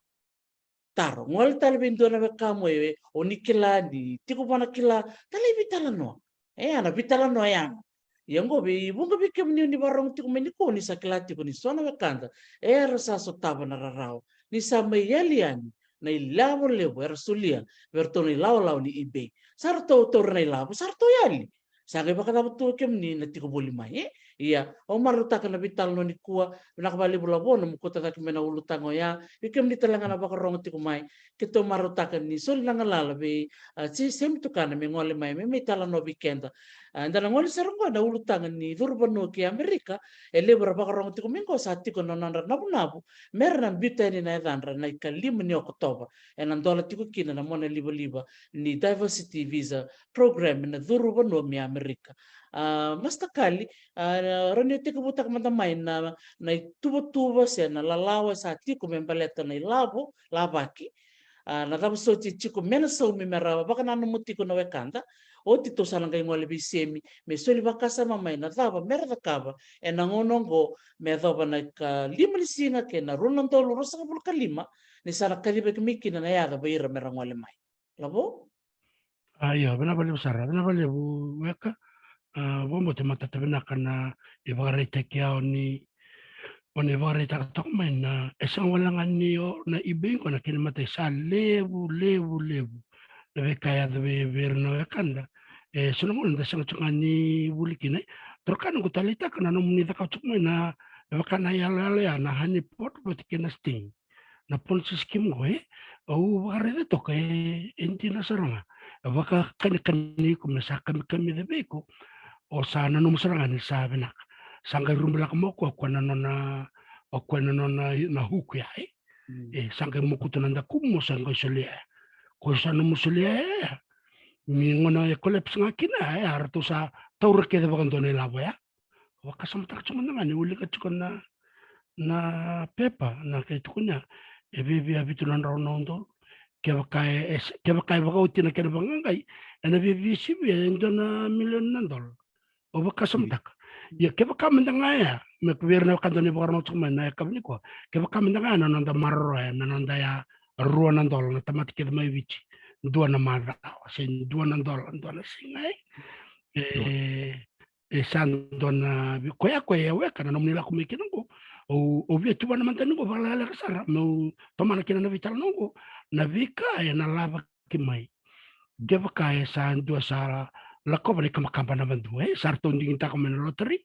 Taro. Gole tale vei dua na wekamu e, o ni kila, ni tiko vua na kila, talai veitalanoa. E, a na veitalanoa ya. Ia qo vei vuqa vei kemuni o ni vakarorogo tiko mai nikua, o ni sa kila tiko ni so na wekada era sa sotava na rarawa, ni sa mai yali yani na ilavo levu era solia vei iratou na ilawalawa ni eBay. Sa ratou taura na ilavo, sa ratou yali. Sa qai vakacava tu o kemuni na tiko voli mai, e? Ia, au marautaka na veitalanoa nikua, vinaka vakalevu Lavo na nomu kauta cake mai na ulutaga oya, vei kemuni tale ga na vakarogo tiko mai, keitou marautaka ni soli na galala vei, a, Semi Tukana me gole mai, me mai talanoa vei keda. A, eda na gole sara oqo ena ulutaga ni curu vanua ki Amerika, e levu era vakarogo tiko mai oqo sa tiko na nodra navunavu, mera na biuta yani na yacadra na ikalima ni Okotova, ena dola tiko kina na mona livaliva ni Diversity Visa Program ena curu vanua mai Amerika. A, Master Kali, a, rawa ni o tekivutaka mada mai na, na ituvatuva se na lalawa sa tiko me baleta na ilavo, lavaki. A, na cava soti e tiko me na saumi mera vakananuma tiko na wekada. Oti tou sa na qai gole vei Semi, me soli vakasama mai na cava mera cakava ena gauna oqo, me yacova na ikalima ni siga kei na rua na udolu ruasagavulu ka lima, ni sa na kacivaki mai kina na yaca vei ira mera gole mai. Lavo? A, io, vinaka vakalevu sara, vinaka vakalevu weka. A, vakabauta e matata vinaka na ivakaraitaki, au ni, o ni vakaraitaka toka mai na, e sega wale ga ni o na eBay qo na kena imatai, sa levu, levu, levu na veika e yaco vei, vei ira na wekada. E so na gauna da sega tiko ga ni vuli kina. Turaga, noqu taleitaka na nomuni cakava tiko mai na, e vaka na iyaloyalo ya, na honey pot vata kei na sting. Na Ponzi scheme qo, e, au vakaraica toka, e, e dina sara ga. E vakakanikani iko me sa kamikamica vei iko, o sa nanuma sara ga ni sa vinaka. Sa qai rubilaka mai o koya, o koya na nona, o koya na nona, na hook ya, e. Mm. E, sa qai mokuta na dakumu, sa qai solia ya. Koya sa nomu solia ya, ya. Ni gauna e collapse ga kina, e, a ratou sa taura kece vakadua na ilavo ya. Vakasamataka tiko mada ga ni wilika tiko na, na pepa, na kai tukuna, e viavia vitu na drau na udolu. Kevaka e, e, kevaka e vakaoti na kena vaqaqai, ena viavia sivia e dua na milioni na dola. O vakasamataka. Ia kevaka mada ga ya, me vei ira na wekada ni vakarorogo tiko mai na yakavi nikua. Kevaka mada ga ya na noda maroroya, na noda ya rua na dola, na tamata kece mai Viti. Dua na macawa, se dua na dola, dua na siga, e. E, e sa dua na vi-, koya, koya e weka na nomuni lako mai kina qo. Au, au via tuvana mada ni qo vakalekaleka sara, meu tomana kina na veitalanoa qo. Na veika ena lavaki mai. Kevaka e sa dua sa lakova na ikabakaba na vadua, e, sa ratou digitaka mai na lottery.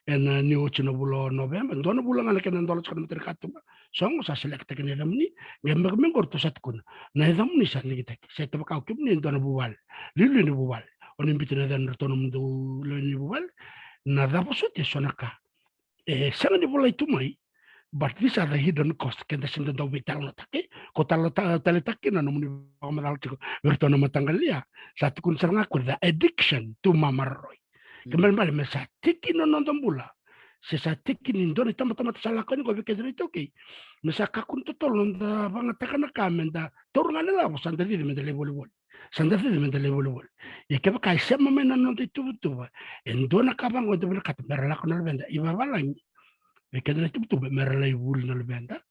Ena ni oti na vula o Noveba, dua na vula ga na kena dola tiko na matanikatuba. So qo sa select-taki na yacamuni, qai beka me qo ratou sa tukuna. Na yacamuni sa digitaki, sa ita vaka o kemuni e dua na vuvale. Liuliu ni vuvale. O ni biuta na yaca ni ratou nomudou lewe ni vuvale. Na cava soti e so na ka e sega ni volai tu mai, but these are the hidden costs, keda sega ni dau veitalanoataki, ko tala-, ta-, taleitaka kina na nomuni vakamacala tiko vei iratou na mataqali ya, sa tukuni sara ga ko the addiction to mamaroroi. Ke balebale me sa tiki na noda bula, se sa tiki ni dua na itabatamata sa lako yani qo vei keda na iTaukei, me sa kakua ni totolo noda vagataka na ka, meda taura ga na ilavo, sa da cici meda lai volivoli. Sa da cici meda lai volivoli. Ia kevaka e sema mai na noda ituvatuva, e dua na ka vaqo eda vinakata mera lako na luveda i vavalagi. Vei keda na ituvatuva mera lai vuli na luveda,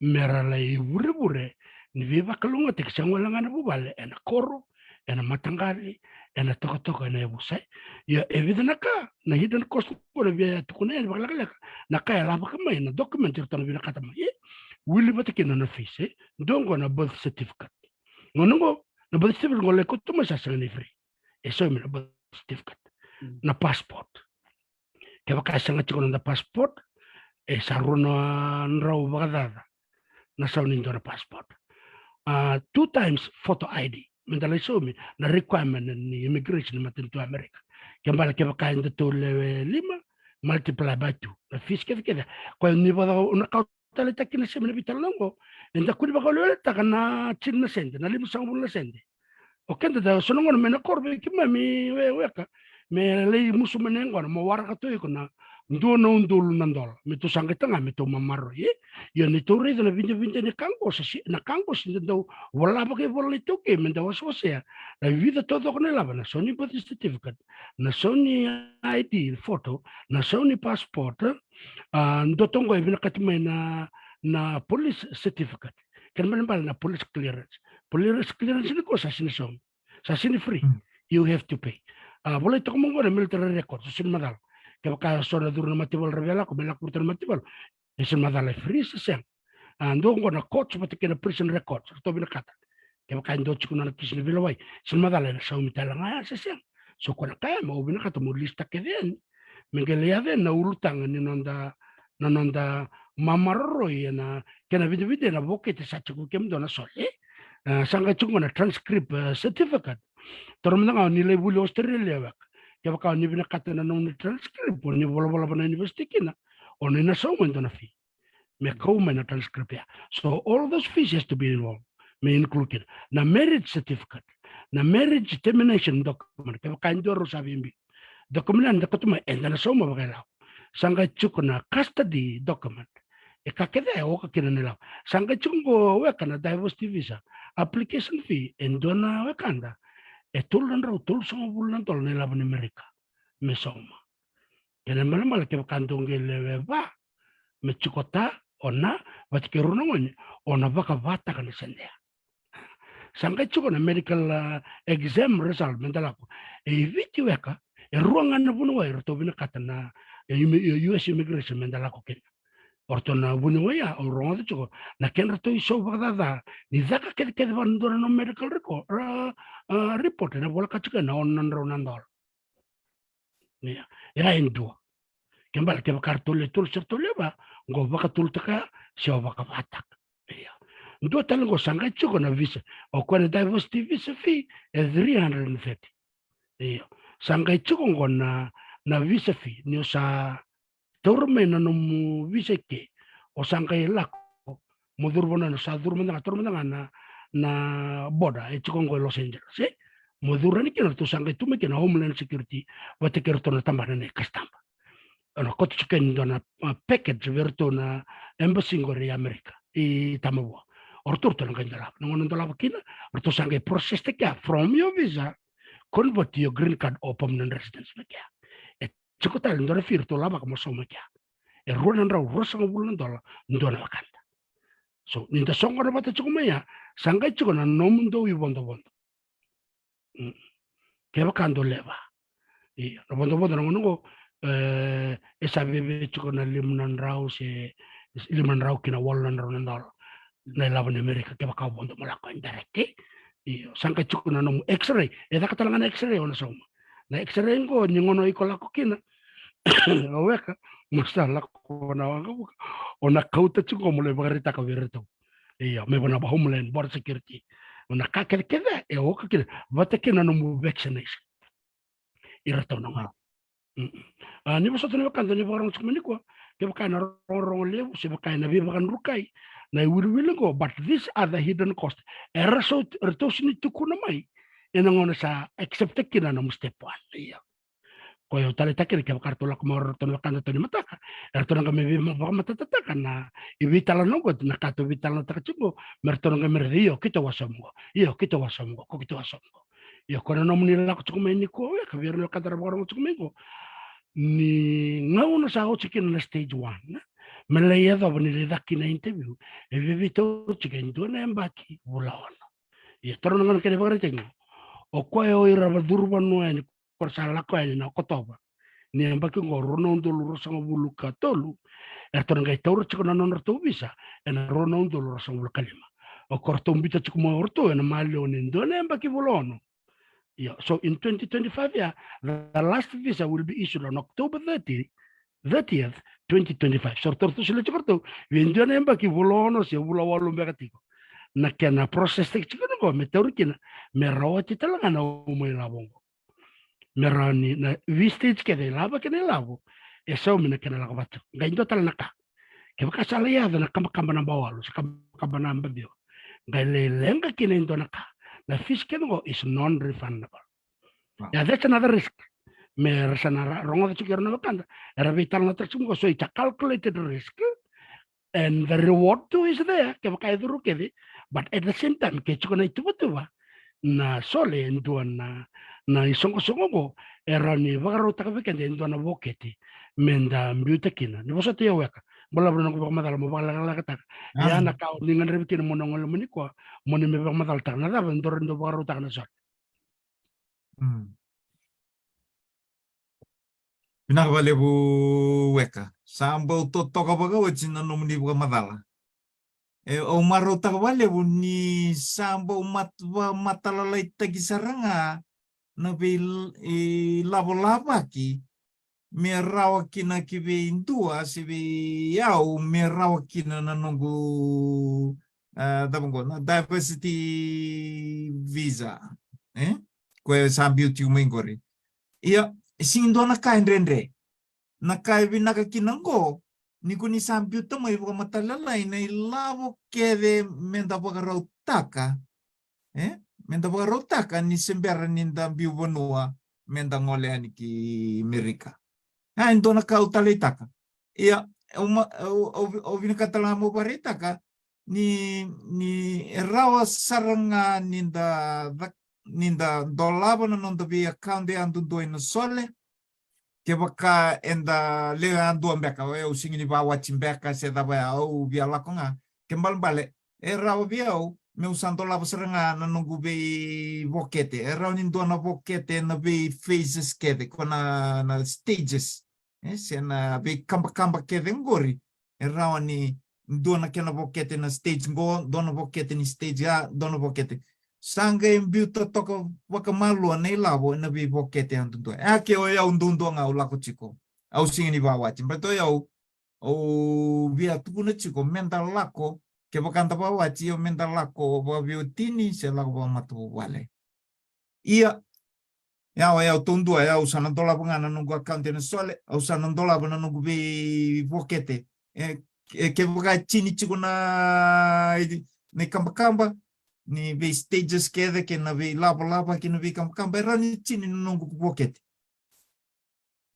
mera lai vurevure ni veivakalougatataki, sega wale ga na vuvale, ena koro, ena mataqali, ena tokatoka, ena yavusa. Ia e vica na ka, na hidden cost qo na via tukuna yani vakalekaleka, na ka e lavaki mai na document eratou na vinakata mai. E wili vata kina na face, e dua qo na birth certificate. Gauna qo, na birth certificate qo lai kauta mai sa sega ni free. E saumi na birth certificate. Mm. Na passport. Kevaka e sega tiko na noda passport, e sa rua na drau vakacaca na sau ni dua na passport. A, two times photo I D. Meda lai saumi na requirement ni immigration ni matanitu Amerika. Ke bale kevaka e datou lewe lima, multiply by two. Na fees kecekece. Koya ni vakacava, na ka taleitaki na sema na veitalanoa qo. Eda kua ni vakaweleweletaka na tini na sede, na limasagavulu na sede. O keda da so na gauna me na koro vei keimami we-, weka, me lai musu mai na yaqona, mo waraka tu iko na dua na udolu na dola. Me tou sa qai taga, me tou mamaroroi, e? Ia ni tou raica na vidavida ni ka qo, sa si-, na ka qo sa da dau vola vakaivola na iTaukei, me da wasewasea. Na vica taucoko na ilavo, na sau ni birth certificate, na sau ni I D photo, na sau ni passport, a, dua toka qo e vinakati mai na, na police certificate. Kena ibalebale na police clearance. Police clearance ni qo sa sega ni saumi. Sa sega ni free. Mm. You have to pay. A, volai toka mai qo na military record, sa sega ni macala. Kevaka so na curu na mataivalu, ra via lako, me lako vei iratou na mataivalu, e sega ni macala, e free se sega. A, dua qo na courts vata kei na prison records, ratou vinakata. Kevaka e dua tiko na kisi ni veilewai, sega ni macala, ena saumi tale ga ya se sega. So ko na ka ya me au vinakata mo list-taka kece yani, me qai lai yaco yani na ulutaga ni noda, na noda mamaroroi ena kena vidavida ena vokete sa tiko vei kemudou na sole. E, sa qai tiko qo na transcript, e, certificate. Taura mada ga o ni lai vuli Australia weka, kevaka o ni vinakata na nomuni transcript, o ni volavola va na university kina, o ni na sauma e dua na fee me kau mai na transcript ya. So all those fees has to be involved. Me include kina na marriage certificate, na marriage termination document, kevaka e dua rau sa veibiu. Document ya ni da kauta mai, eda na sauma vakailawa. Sa qai tiko na custody document. E ka kece e oka kina na ilavo. Sa qai tiko qo weka na diversity visa application fee, e dua na wekada e tolu na drau tolusagavulu na dola na ilavo ni Amerika me sauma. Kena ibalebale kevaka dou qai lewe va, me tiko ta, o na, vata kei rua na gone, o na vakavataka na sede ya. Sa qai tiko na medical, a, exam result me da lako. E i Viti weka, e rua ga na vuniwai ratou vinakata na, e, imi-, e, U S immigration me da lako kina. O ratou na vuniwai ya, au rogoca tiko na kedratou isau vakacaca ni caka kecekece vaka na dua na nomu medical record, a, a, report, ena voleka tiko na ono na drau na dola. Ia, ia e dua. Ke bale, kevaka ratou le tolu se ratou le va, qo vakatolutaka se o vakavataka. Ia. Dua tale qo sa qai tiko na visa. O koya na diversity visa fee e three hundred and thirty. Ia. Sa qai tiko qo na, na visa fee, ni o sa taura mai na nomu visa i ke, o sa qai lako, mo curu vanua, o sa curu mada ga, taura mada ga na, na border e tiko qo e Los Angeles, e? Mo curu yani kina, ratou sa qai tu mai kina Homeland Security vata kei ratou na tabana nei kasitama. O na kauta tiko yani e dua na, a, package vei ratou na embassy qori e Amerika, i Tamavua. O ratou, ratou na qai dolava. Na gauna dolava kina, ratou sa qai process-taki ya from your visa, convert to your green card or permanent residence mai kea. E tiko tale e dua na fee ratou lavaka mo sauma kea. E rua na drau ruasagavulu na dola e dua na wekada. So ni da soqona vata tiko mai ya, sa qai tiko na nomudou ivodovodo. Mm. Kevaka dou lewe va. Ia, na vodovodo na gauna qo, e, e sa viavia tiko na lima na drau se, lima na drau ki na walu na drau na dola na ilavo ni Amerika kevaka o vodo mo lako e direct, e? Io, sa qai tiko na nomu X-ray, e caka tale ga na X-ray o na sauma. Na X-ray qo ni gauna iko lako kina, o weka, mo sa lako na waqavuka, o na kauta tiko mo lai vakaraitaka vei iratou. Io, me vaka na Homeland, Border Security. O na ka kecekece e oka kina, vata kei na nomu vaccination. Iratou na gone. Mm. A, ni vosota na wekada ni vakarorogo tiko mai nikua, kevaka e na rogorogo levu se vaka e na veivakadrukai na iwiliwili qo, but these are the hidden cost. Era so, eratou sega ni tukuna mai ena gauna sa accept-taki kina na nomu step one. Ia. Koya au taleitaka kina, kevaka ratou lako mai o iratou na wekada, ratou ni mataka, eratou na qai mai veivakamatatataka na iveitalanoa qo, na ka tou veitalanoataka tiko qo, me ratou na qai mai raica, io, keitou a sauma qo, io, keitou a sauma qo, ko keitou a sauma qo. Io, ko na nomuni lako tiko mai nikua, e, ka vei ira na wekada era vakarorogo tiko mai qo, ni gauna sa oti kina na stage one, me lai yacova ni lai caka kina na interview, e via veitauri tiko e dua na yabaki vula ono. Ia, taura na gauna kena ivakaraitaki qo. O koya o ira era curu vanua yani, ko ra sa lako yani ena Okotova ni yabaki qo, rua na udolu ruasagavulu ka tolu, eratou na qai taura tiko na nodratou visa ena rua na udolu ruasagavulu ka lima. O koya ratou biuta tiko mai o ratou ena maliwa ni dua na yabaki vula ono. Io, so in twenty twenty-five ya, the last visa will be issued on October thirty, thirtieth, twenty twenty-five. So ratou, ratou solia tiko ratou vei dua na yabaki vula ono se vula walu beka tiko na kena process-taki tiko qo me tauri kina, me rawati tale ga na uma ilavo qo. Me rawa ni na V stage kece e lava kina ilavo, e saumi na kena lako vata. Qai dua tale na ka. Kevaka sa lai yaco na kabakaba naba walu se kabakaba naba ciwa, qai lai leqa kina e dua na ka, na fees kece qo is non-refundable. Wow. Yeah, that's another risk. Me ra sa na ra-, rogoca tiko o ira na wekada era veitalanoataka tiko qo, so it's a calculated risk. And the reward too is there, kevaka e curu kece. But at the same time, ke tiko na ituvatuva, na sole e dua na, na isoqosoqo qo e rawa ni vakarautaka vei keda e dua na vokete me da biuta kina. Ni vosota, io, weka, balavu na noqu vakamacala mo vakalekalekataka. Ah. Ia na ka o ni gadrevi kina mo na gole mai nikua, mo ni mai vakamacalataka na cava e dodonu ni vakarautaka na sole. Hmm. Vinaka vakalevu weka. Sa bau totoka vakaoti na nomuni vakamacala. E, au marautaka vakalevu ni sa bau mat-, vamatalalaitaki sara ga na vei, e, lavo lavaki me rawa kina ki vei dua se vei au, me rawa kina na noqu, a, cava qo, na diversity visa, e? Ko e sa biu tiko mai qori. Ia, e sega ni dua na ka e dredre. Na ka e vinaka kina qo, ni ko ni sa biuta mai vakamatailalai na ilavo kece me da vakarautaka, e? Me da vakarautaka ni se bera ni da biu vanua me da gole yani ki Merika. A, e dua na ka au taleitaka. Ia, au ma-, au, au, au vinakata tale ga mo vakaraitaka ni, ni e rawa sara ga ni da, ni da dolava na noda vei account yadudua ena Sole. Kevaka eda lewe yadua beka, o yau sega ni vakawati beka se cava, au via lako ga. Kena ibalebale, e rawa vei au meu sa dolava sara ga na noqu veivokete. E rawa ni dua na vokete ena vei phases kece, ko na, na stages, e, se na veikabakaba kece qori. E rawa ni dua na kena vokete na stage qo, dua na vokete ni stage ya, dua na vokete. Sa qai biuta toka vakamalua na ilavo ena veivokete yadudua. E, ke o yau duadua ga au lako tiko, au sega ni vakawati. Baleta o yau, au via tukuna tiko me da lako, kevaka da vakawati, io, me da lako vakaveiwatini se lako vakamatavuvale. Ia, ia, o yau taudua, ia, au sa na dolava ga na noqu account ena Sole, au sa na dolava na noqu veivokete. E, e, kevaka e tini tiko na, na ikabakaba ni vei stages kece kei na veilavolavo kei na veikabakaba, e rawa ni tini na noqu vokete.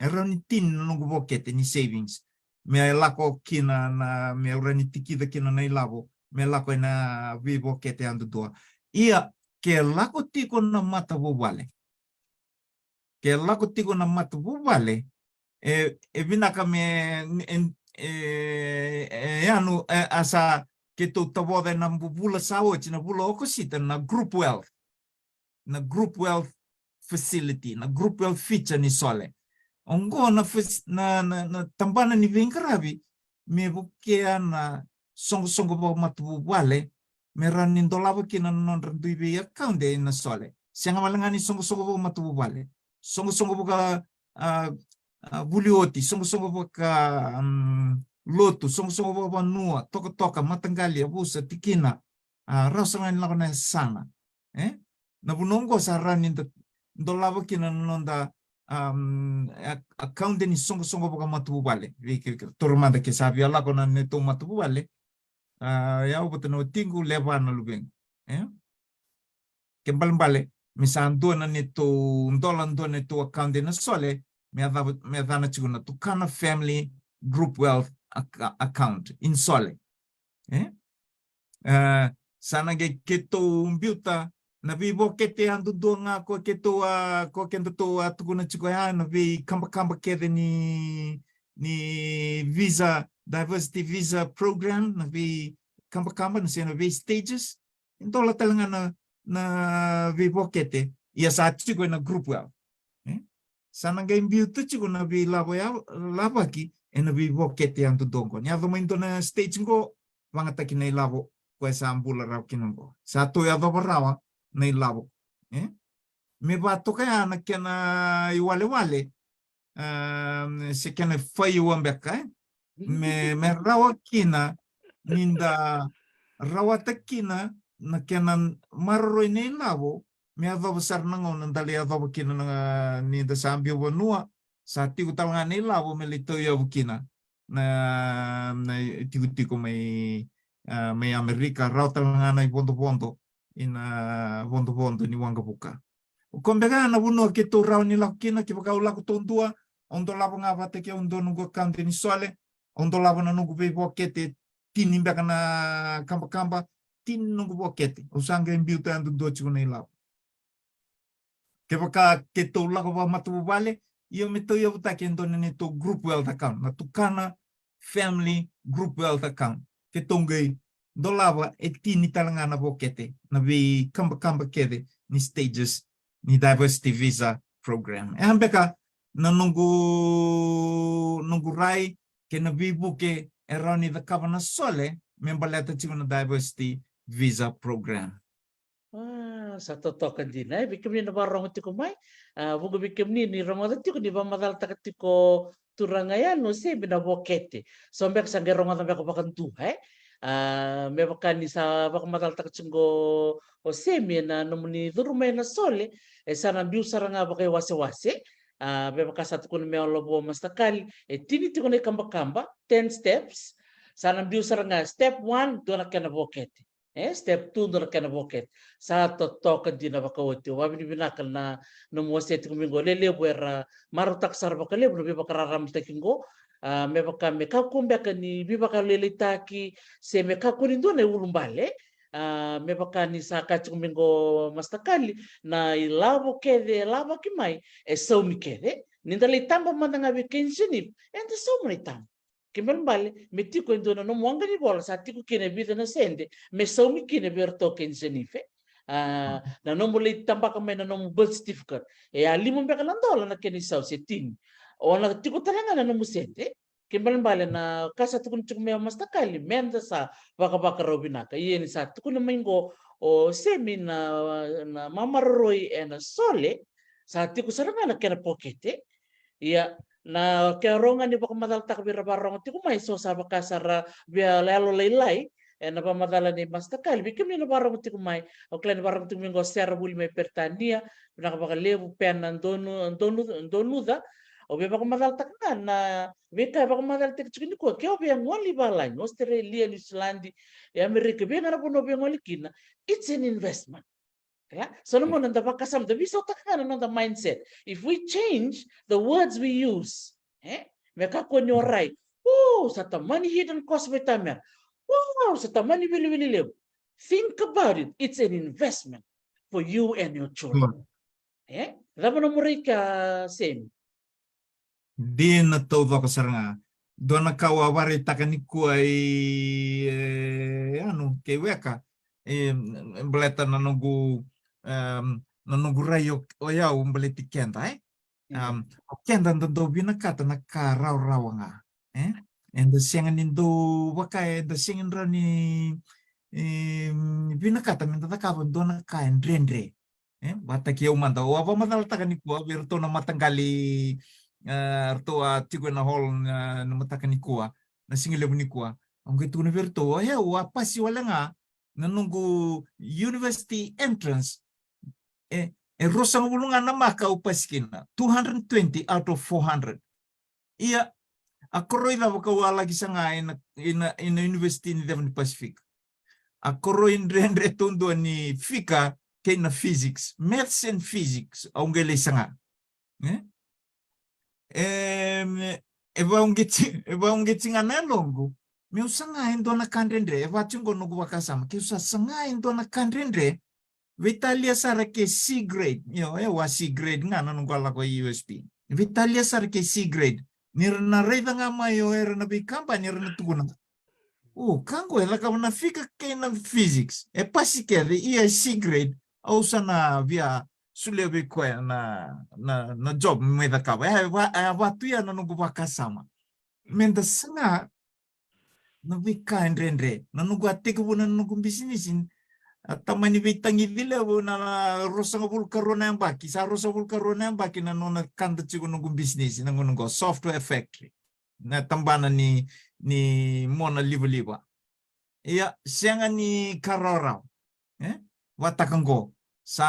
E rawa ni tini na noqu vokete ni savings me lako kina na, me rawa ni tikica kina na ilavo me lako ena veivokete yadudua. Ia, ke lako tiko na matavuvale, ke lako tiko na matavuvale, e, e vinaka me, e, e, e yanu, e, a sa keitou tavoca ena bu-, vula sa oti, na vula Okosita, na group wealth, na group wealth facility, na group wealth feature ni Sole. Oqo na fac-, na, na, na tabana ni veiqaravi me vukea na soqosoqo vakamatavuvale me rawa ni dolava kina na nodra dui vei account ena Sole. Sega wale ga ni soqosoqo vakamatavuvale, soqosoqo vaka, a, a, vuli oti, soqosoqo vaka, um, lotu, soqosoqo vakavanua, tokatoka, mataqali, yavusa, tikina, a, rawa sara ga ni lako na yasana. E? Na vanua oqo sa rawa ni da dolava kina na noda, um, a-, account ni soqosoqo vakamatavuvale. Vei ke, ke, taura mada ke sa via lako na neitou matavuvale, a, o yau vata na watiqu, lewe va na luvequ. E? Kena ibalebale me sa dua na neitou dola, dua na neitou account ena Sole, me yacova, me yacana tiko na Tukana Family Group Wealth Ac-, Account in Sole. E? E, sa na qai keitou biuta na veivokete yadudua ga ko keitou a, ko kedatou a tukuna tiko ya, na veikabakaba kece ni, ni visa, diversity visa program, na veikabakaba, na se na vei stages. E dola tale ga na, na veivokete, ia sa tiko ena group wealth. E? Sa na qai biuta tiko na veilavo ya, lavaki ena veivokete yadudua qo. Ni yaco mai dua na stage qo, vagataki na ilavo, ko e sa bula rawa kina qo. Sa tou yacova rawa na ilavo. E? Me vatoka ya na kena iwalewale, um, se kena faiwa beka, e? Me, me rawa kina ni da rawata kina na kena maroroi na ilavo, me yacova sara na gauna da lai yacova kina na, ni da sa biu vanua, sa tiko tale ga na ilavo me lai tauyavu kina na, na itikotiko mai, a, mai Amerika, rawa tale ga na ivodovodo, ina vodovodo ni waqavuka. O koya beka na vanua keitou rawa ni lako kina, kevaka au lako taudua, au dolava ga vata kei au dua noqu account ni Sole, au dolava na noqu veivokete, tini beka na kabakaba, tini noqu vokete. Au sa qai biuta yadudua tiko na ilavo. Kevaka keitou lako vakamatavuvale, ia me tauyavutaki e dua na neitou group wealth account, na Tukana Family Group Wealth Account. Keitou qai dolava e tini tale ga na vokete, na veikabakaba kece ni stages ni diversity visa program. E ya beka na noqu, noqu rai kei na veivuke e rawa ni cakava na Sole me baleta tiko na diversity visa program. Wow. Sa totoka dina, e, vei kemuni na vakarorogo tiko mai. A, vuqa vei kemuni ni rogoca tiko ni vakamacalataka tiko turaga yani o Semi na vokete. So beka sa qai rogoca beka vakadua, e? A, me vaka ni sa vakamacalataka tiko o Semi ena nomuni curu mai na Sole, e sa na biu sara ga vakaiwasewase. A, me vaka sa tukuna mai o Lavo Mastakali, e tini tiko na ikabakaba, ten steps. Sa na biu sara ga, step one, dua na kena vokete. E, step two, dua na kena vokete. Sa totoka dina vakaoti. Au vakavinavinaka na nomu wasea tiko mai qo. Lelevu era marautaka sara vakalevu na veivakararamataki qo. A, me vaka me kakua beka ni veivakalougatataki, se me kakua ni dua na iulubale. A, me vaka ni sa kaya tiko mai qo Mastakali, na ilavo kece e lavaki mai, e saumi kece. Ni da lai taba mada ga vei Keynesian, eda sauma na itaba. Kena ibalebale, me tiko e dua na nomu waqa ni vola, sa tiko kina e vica na sede, me saumi kina vei iratou Keynesian. A, na nomu lai tabaka mai na nomu birth certificate, e a lima beka na dola na kena isau se tini. O na tiko tale ga na nomu sede. Kena ibalebale na ka sa tukuna tiko mai o Mastakali, meda sa vakavakarau vinaka. Ia ni sa tukuna mai qo o Semi na, na mamaroroi ena Sole, sa tiko sara ga na kena pokete. Ia, na ke rogo ni vakamacalataka vei ira vakarorogo tiko mai, so sa vaka sara via yalolailai ena vakamacala nei Mastakali. Vei kemuni na vakarorogo tiko mai, au kila ni vakarorogo tiko mai qo Sera Vuli mai Peritania, vinaka vakalevu, Pena Donu, Donu, Donuca. Au via vakamacalataka ga na veika e vakamacalataki tiko nikua, ke o via gole i valagi, Australia, New Zealand, e Amerika, vei ga na vanua o via gole kina, it's an investment. Kila? So na gauna da vakasama, da veisautaka ga na noda mindset. If we change the words we use, e? Me kakua ni o rai, "Wow, sa tamani hidden cost vei tamera. Wow, sa tamani wiliwili levu." Think about it. It's an investment for you and your children. E? Cava na nomu rai ka, Semi? Dina taucoko sara ga. Dua na ka au a vakaraitaka nikua i, e, Anu kei Weka, e, baleta na noqu, em, na noqu rai o, o yau baleti keda, e? Em, o keda da dau vinakata na ka rawarawa ga, e? Eda sega ni dau vaka, eda sega ni rawa ni, em, vinakata meda cakava dua na ka e dredre. E, vakataki au mada, au a vakamacalataka nikua vei iratou na mataqali, e, ratou a tiko ena hall na, na mataka nikua, na siga levu nikua. Au qai tukuna vei iratou, e, au a pasi wale ga na noqu university entrance. E, e ruasagavulu ga na maka au pasi kina, two hundred twenty out of four hundred. Ia, a koroi cava kau a laki saga ina, ina, ina university ni ceva ni Pasifika? A koroi dredre taudua ni fika kei na physics, maths and physics, au qai lai saga. E? E, e vauqeti, e vauqeti ga na yaloqu meu saga e dua na ka dredre, e vaka tiko noqu vakasama, keu sa saga e dua na ka dredre, veitalia sara ke C grade, io, e wa C grade ga na noqu a lako i U S P. Veitalia sara ke C grade. Ni ra na raica ga mai o ira na veikabani, ni ra na tukuna, "O, ka qo e cakava na fika kei na physics. E pasi kece, ia e C grade." Au sa na via solia vei koya na, na, na job me cakava. E, e va, e vaka tu ya na noqu vakasama. Meda saga na veika e dredre. Na noqu a tekivuna na noqu bisinisi, a tamani veitagici levu na, na ruasagavulu karua na yabaki, sa ruasagavulu karua na yabaki na nona kada tiko noqu bisinisi, na gauna qo, software factory. Na tabana ni, ni mona livaliva. Ia, sega ni ka rawarawa. E? Vakataka qo. Sa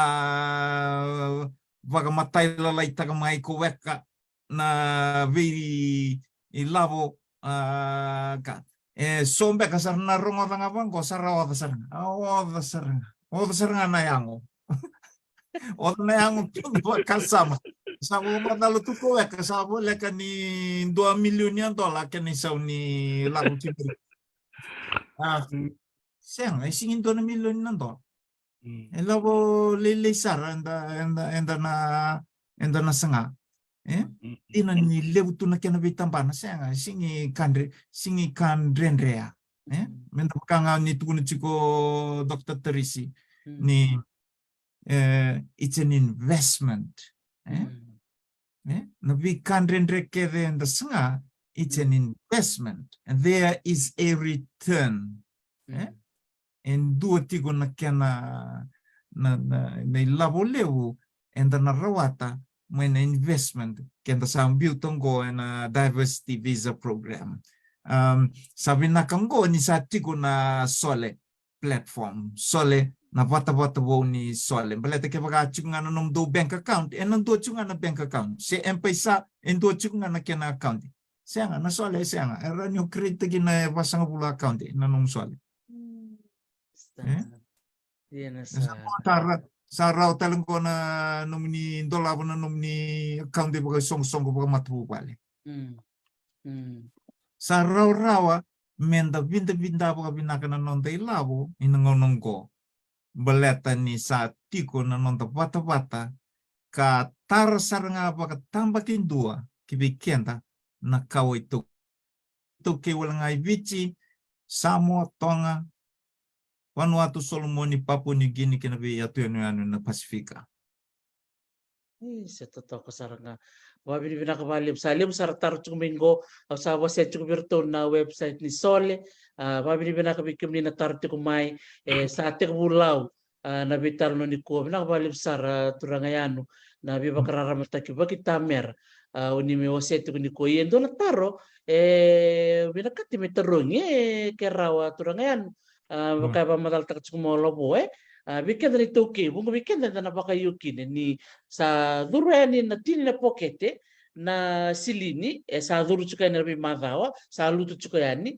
vakamatailalai taka mai ko Weka na vei ilavo, a, ka. E, so beka sa ra na rogoca ga vaqo, sa ra oca sara ga. A, oca sara ga. Oca sara ga na yago. Oca na yago kina vakasama. Sa vakamacala tu ko Weka, sa voleka ni dua milioni na dola kena isau ni lako ki Merika. A, sega, e sega ni dua na milioni na dola. Mm. E lavo lailai sara eda, eda, eda na, eda na saga. E? Mm, mm, mm. Dina ni levu tu na kena veitabana, sega, sega ni ka dre, sega ni ka dredre ya. E? Mm. Meda vaka ga ni tukuna tiko o Doctor Tarisi, mm, ni, e, it's an investment. E? Mm. E? Na veika dredre kece eda saga, it's an investment. And there is a return. E? Mm. E dua tiko na kena, na, na, na ilavo levu eda na rawata mai na investment keda sa biuta oqo ena diversity visa program. Um, sa vinaka oqo ni sa tiko na Sole platform, Sole, na vatavata vou ni Sole. Baleta kevaka tiko ga na nomudou bank account, ena dua tiko ga na bank account. Se M-PAiSA, e dua tiko ga na kena account. Sega, na Sole e sega. E rawa ni o create-taki na vasagavulu account na nomu Sole. Mm. E? Ia na sa sa ra-, sa rawa tale oqo na nomuni dolava na nomuni account vakaisoqosoqo vakamatavuvale. Mm. Mm. Sa rawarawa meda vidavida vakavinaka na noda ilavo ina gauna oqo. Baleta ni sa tiko na noda vatavata ka tara sara ga vakatabakidua ki vei keda na kawa iTau-, iTaukei wale ga i Viti, Samoa, Toga, Vanuatu, Solomoni, Papua New Guinea kei na veiyatu yanuyanu na Pasifika. E, sa totoka sara ga. Vakavinavinaka vakalevu. Sa levu sara taro tiko mai qo, au sa wasea tiko vei iratou na website ni Sole. A, vakavinavinaka vei kemuni na taro tiko mai. E, sa tekivu Lau, a, na veitalanoa nikua. Vinaka vakalevu sara, turaga Yanu, na veivakararamataki vakatamera, a, o ni mai wasea tiko nikua. Ia e dua na taro, e, vinakati me tarogi, e, ke rawa, turaga Yanu. A, vaka e vakamacalataka tiko mai o Lavo, e. A, vei keda na iTaukei, vuqa vei keda eda na vakaio kina ni sa curu yani na tini na vokete na silini, e sa curu tiko yani na veimacawa, sa lutu tiko yani.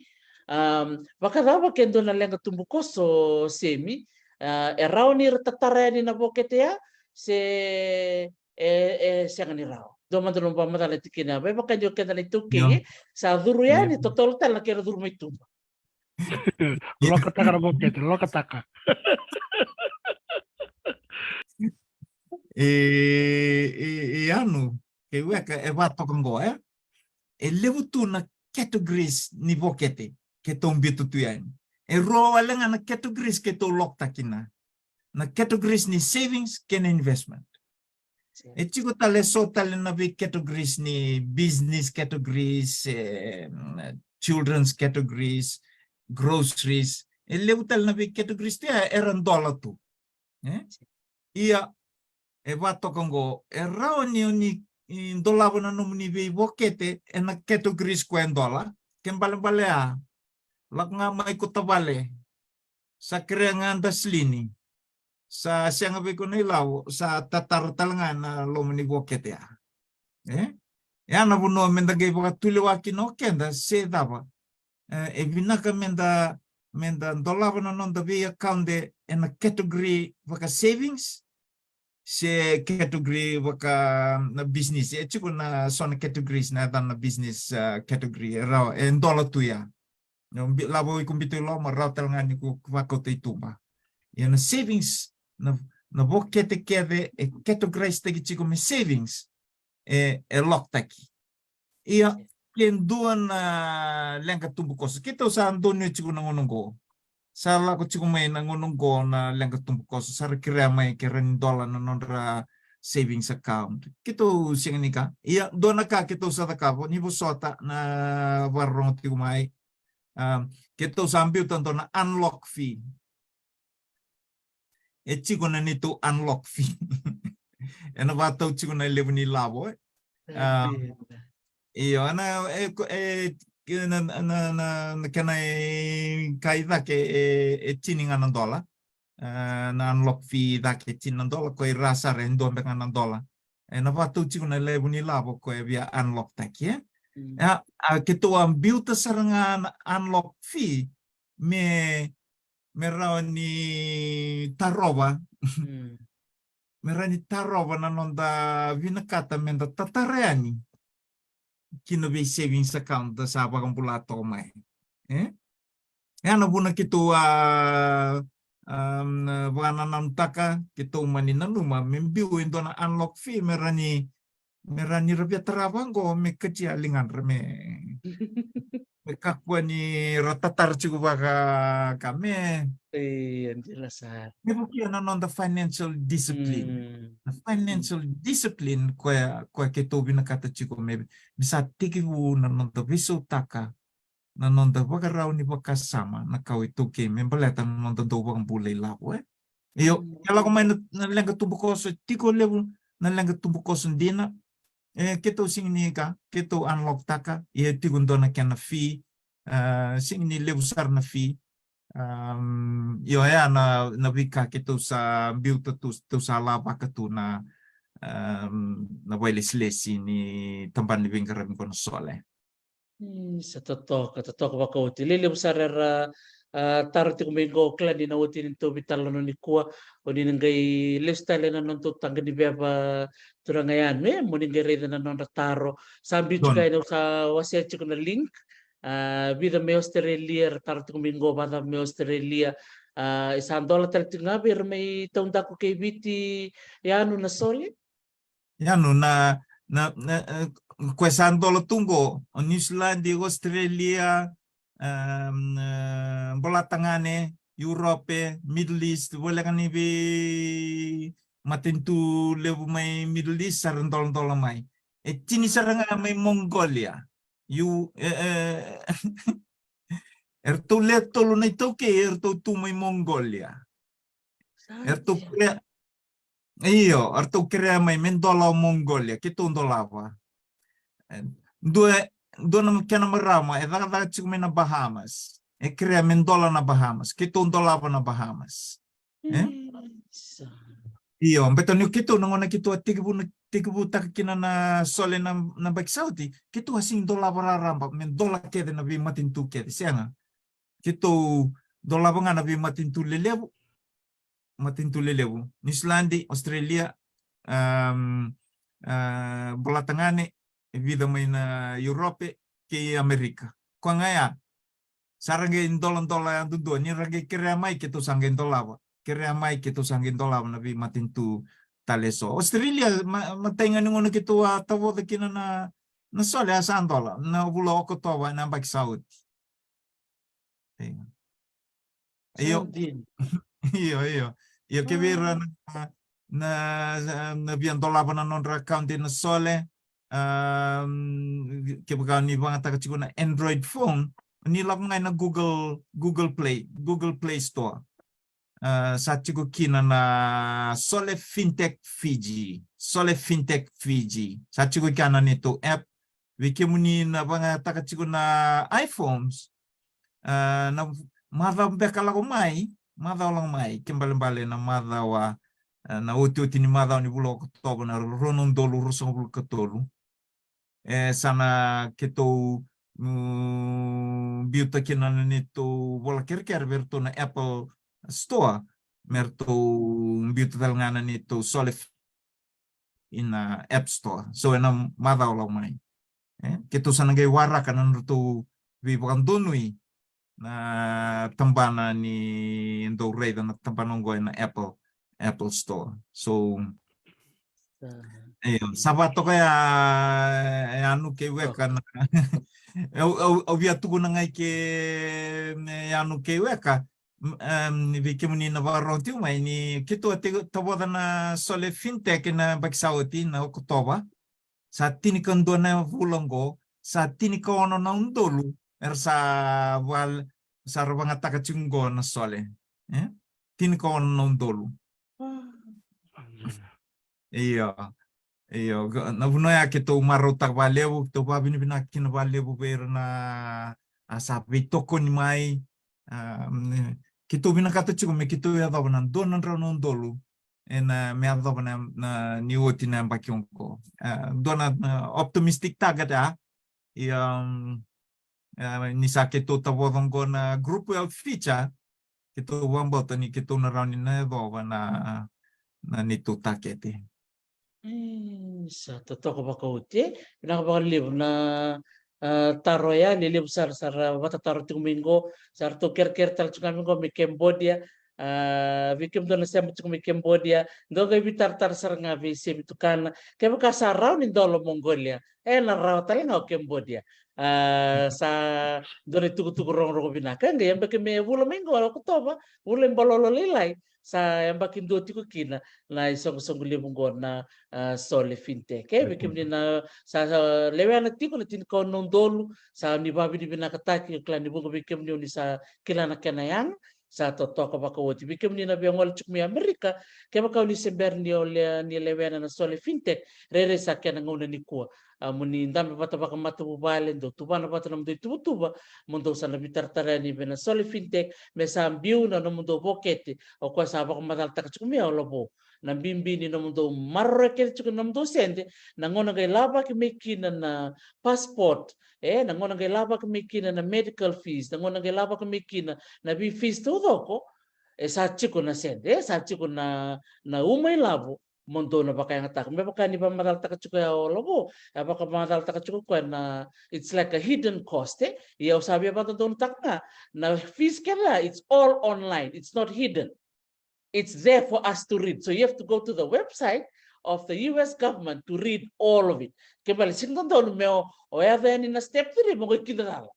Am, vakacava ke dua na leqa tubukoso, Semi, a, e rawa ni ra tatara yani na vokete ya, se e, e sega ni rawa? Dua mada na nomu vakamacala tiko kina, me vaka ni o keda na iTaukei, sa curu yani, totolo tale na kena curu mai tuba. Lokataka na vokete, lokataka. E, e, e Yanu kei Weka, e vatoka qo, e? E levu tu na categories ni vokete keitou biuta tu yani. E rua wale ga na categories keitou lock-taki kina. Na categories ni savings kei na investment. E tiko tale so tale na vei categories ni business categories, e, children's categories, groceries. E levu tale na vei categories tu ya era dola tu. E? Ia, e vatoka qo, e rawa ni o ni, i, dolava na nomuni veivokete ena categories ko e dola, ke balebale a, lako ga mai ko tavale, sa kerea ga da silini, sa sega vei ko na ilavo, sa tatara tale ga na loma ni vokete ya. E? E a na vanua meda qai vakatulewa kina o keda se cava. E, e vinaka meda, meda dolava na noda vei account ena category vaka savings, se category vaka na business. E tiko na so na categories na yacana na business, a, category. E rawa, e dola tu ya. Lavo iko biuta i loma, rawa tale ga ni ko vakauta i tuba. Ia na savings, na, na vokete kece e categorize-taki tiko me savings, e, e lock-taki. Ia, ke dua na leqa tubukoso. Keitou sa donuya tiko na gauna qo. Sa lako tiko mai na gauna qo na leqa tubukoso. Sa ra kerea mai ke ra ni dola na nodra savings account. Keitou sega ni ka. Ia, dua na ka keitou sa cakava, ni vosota na vakarorogo tiko mai. A, keitou sa biuta dua na unlock fee. E tiko na neitou unlock fee. Ena vakatau tiko na levu ni lavo, e. A, io, ena, e, ko, e, ke na, na, na, na kena e, ka i cake e, e tini ga na dola. A, na unlock fee i cake e tini na dola, ko i ra sara e dua beka ga na dola. Ena vakatau tiko na levu ni lavo ko e via unlock-taki, e. Mm. A, a, keitou a biuta sara ga na unlock fee me, me rawa ni tarova. Mm. Me rawa ni tarova na noda vinakata meda tatara yani ki na vei savings account da sa vakabula toka mai. E? E a na vuna keitou a, a, vakanananutaka, keitou mani nanuma me biu e dua na unlock fee me rawa ni, me rawa ni ra via tarava qo me katia ligadra me, me kakua ni ra tatara tiko vaka ka me. E, dina sara. Me vukea na noda financial discipline. Mm. Na financial discipline koya, koya keitou vinakata tiko me, me sa tekivu na noda veisautaka na noda vakarau ni vakasama na kawa iTaukei me baleta na noda dau vakabula ilavo, e. Io, mm, ke lako mai na, na leqa tubukoso, tiko levu na leqa tubukoso dina. E, keitou sega ni ka, keitou unlock taka, ia tiko dua na kena fee, e, sega ni levu sara na fee. Am, io, ya na, na veika keitou sa biuta tu, tou sa lavaka tu na, am, na vailesilesi ni tabana ni veiqaravi qo na Sole. Mm, sa totoka, totoka vakaoti. Lelevu sara era, a, taro tiko mai qo, kila ni na oti ni tou veitalanoa nikua, o ni na qai lesu tale na nodatou taqa ni veva turaga yani, e, mo ni qai raica na nodra taro. Sa biu tiko, donu, yani, au sa wasea tiko na link. A, vica mai Australia, era taro tiko mai qo, vacava mai Australia. A, e sa dola tale tiko ga vei ira mai taudaku kei Viti, Yanu, na Sole? Yanu, na, na, na, e, koya sa dola tu qo, o New Zealand, Australia, em, e, Bolatagane, Europe, Middle East, voleka ni veimatanitu levu mai Middle East sa ra doladola mai. E tini sara ga mai Mongolia. Io, e, e, eratou le tolu na iTaukei, eratou tu mai Mongolia. Eratou kerea, io, eratou kerea mai me dola o Mongolia, keitou dolava. E, dua, dua na kena marama e cakacaka tiko mai na Bahamas, e kerea me dola na Bahamas, keitou dolava na Bahamas. E? Isa. Io, baleta ni keitou, na gauna keitou a tekivu na, tekivutaka kina na Sole na, na yabaki sa oti, keitou a sega ni dolava raraba, me dola kece na veimatanitu kece, sega. Keitou dolava ga na veimatanitu lelevu, matanitu lelevu, New Zealand, Australia, em, e, Bolatagane, e vica mai na Europe kei Amerika. Koya ga ya, sa ra qai doladola yadudua, ni ra qai kerea mai keitou sa qai dolava, kerea mai keitou sa qai dolava na veimatanitu tale eso. Australia, ma, matai ga ni gauna keitou a tavoca kina na, na Sole a sa dola, na vula o Okotova na yabaki sa oti. Io. Io. Sa dina. Io, io. Io, ke vei ira na, na, na via dolava na nodra account ena Sole, am, kevaka ni vagataka tiko na Android phone, ni lako ga ina Google, Google Play, Google Play Store. A, sa tiko kina na Sole Fintech Fiji, Sole Fintech Fiji. Sa tiko kina na neitou app. Vei kemuni na vagataka tiko na iPhones, a, na macawa beka lako mai, macawa lako mai, ke balebale na macawa, a, na otioti ni macawa ni vula o Okotova na rua na udolu ruasagavulu ka tolu. E, sa na keitou, mm, biuta kina na neitou vola kerekere vei iratou na Apple Store, me ratou biuta tale ga na neitou Sole ina App Store. So ena macawa lako mai, e, keitou sa na qai waraka na nodratou veivakadonui na tabana ni dau raica na tabana oqo ena Apple, Apple Store. So, io, sa vatoka ya, e, Yanu kei Weka na, au, au, au via tukuna ga i ke, e, Yanu kei Weka, m-, em, vei kemuni na vakarorogo tiko mai ni keitou a tavoca na Sole Fintech ena yabaki sa oti na Okotova. Sa tinikadua na vula oqo, sa tinikaono na udolu era sa val-, sa ra vagataka tiko oqo na Sole. E? Tinikaono na udolu. Io. Io, ga-, na vanua ya keitou marautaka vakalevu, keitou vakavinavinaka kina vakalevu vei ira na, a, sa veitokoni mai. A, mm, keitou vinakata tiko me keitou yacova na dua na drau na udolu ena, me yacova na, na, ni oti na yabaki oqo. A, dua na, na optimistic target, a. Ia, mm, a, ni sa keitou tavoca oqo na group wealth feature, keitou vakabauta ni keitou na rawa ni na yacova na, na neitou takete. E, sa totoka vakaoti, e. Vinaka vakalevu na, a, taro ya, lelevu sara, sa ra vakatataro tiko mai qo, sa ratou kerekere tale tiko ga mai qo mai Cambodia. A, vei kemudou na sema tiko mai Cambodia, dou qai veitaratara sara ga vei Semi Tukana. Kevaka sa rawa ni dola o Mongolia, ena rawa tale ga o Cambodia. A, sa dua na itukutuku rogorogo vinaka. E qai yabaki me vula mai qo, Okotova, vula i balolo lailai. Sa yabaki dua tiko kina na isoqosoqo levu qo na, a, Sole Fintech. E, vei kemuni na sa, sa lewena tiko na tinikaono na udolu, sa ni vakavinavinakataki, kila ni vuqa vei kemuni o ni sa kila na kena yaga. sa totoka vakaoti. Vei kemuni na via gole tiko mai Amerika, kevaka o ni se bera ni o le, ni lewena na Sole Fintech, rairai sa kena gauna nikua. A, mo ni dabe vata vakamatavuvale, dou tuvana vata na nomudou ituvatuva, mo dou sa na veitaratara yani vei na Sole Fintech, me sa biu na nomudou vokete, o koya sa vakamacalataka tiko mai o Lavo. Na bibi ni nomudou maroroya kece tiko na nomudou sede, na gauna qai lavaki mai kina na passport, e, na gauna qai lavaki mai kina na medical fees, na gauna qai lavaki mai kina na vei fees taucoko, e sa tiko na sede, e sa tiko na, na uma ilavo, mo dou na vakayagataka. Me vaka ni vakamacalataka tiko ya o Lavo, e vakamacalataka tiko koya na, it's like a hidden cost, e? Ia au sa via vakadodonutaka ga, na fees kece ya, it's all online, it's not hidden. It's there for us to read. So you have to go to the website of the U S government to read all of it. Ke vale, sega ni dodonu me o, o yaco yani na step three, mo qai kidacala.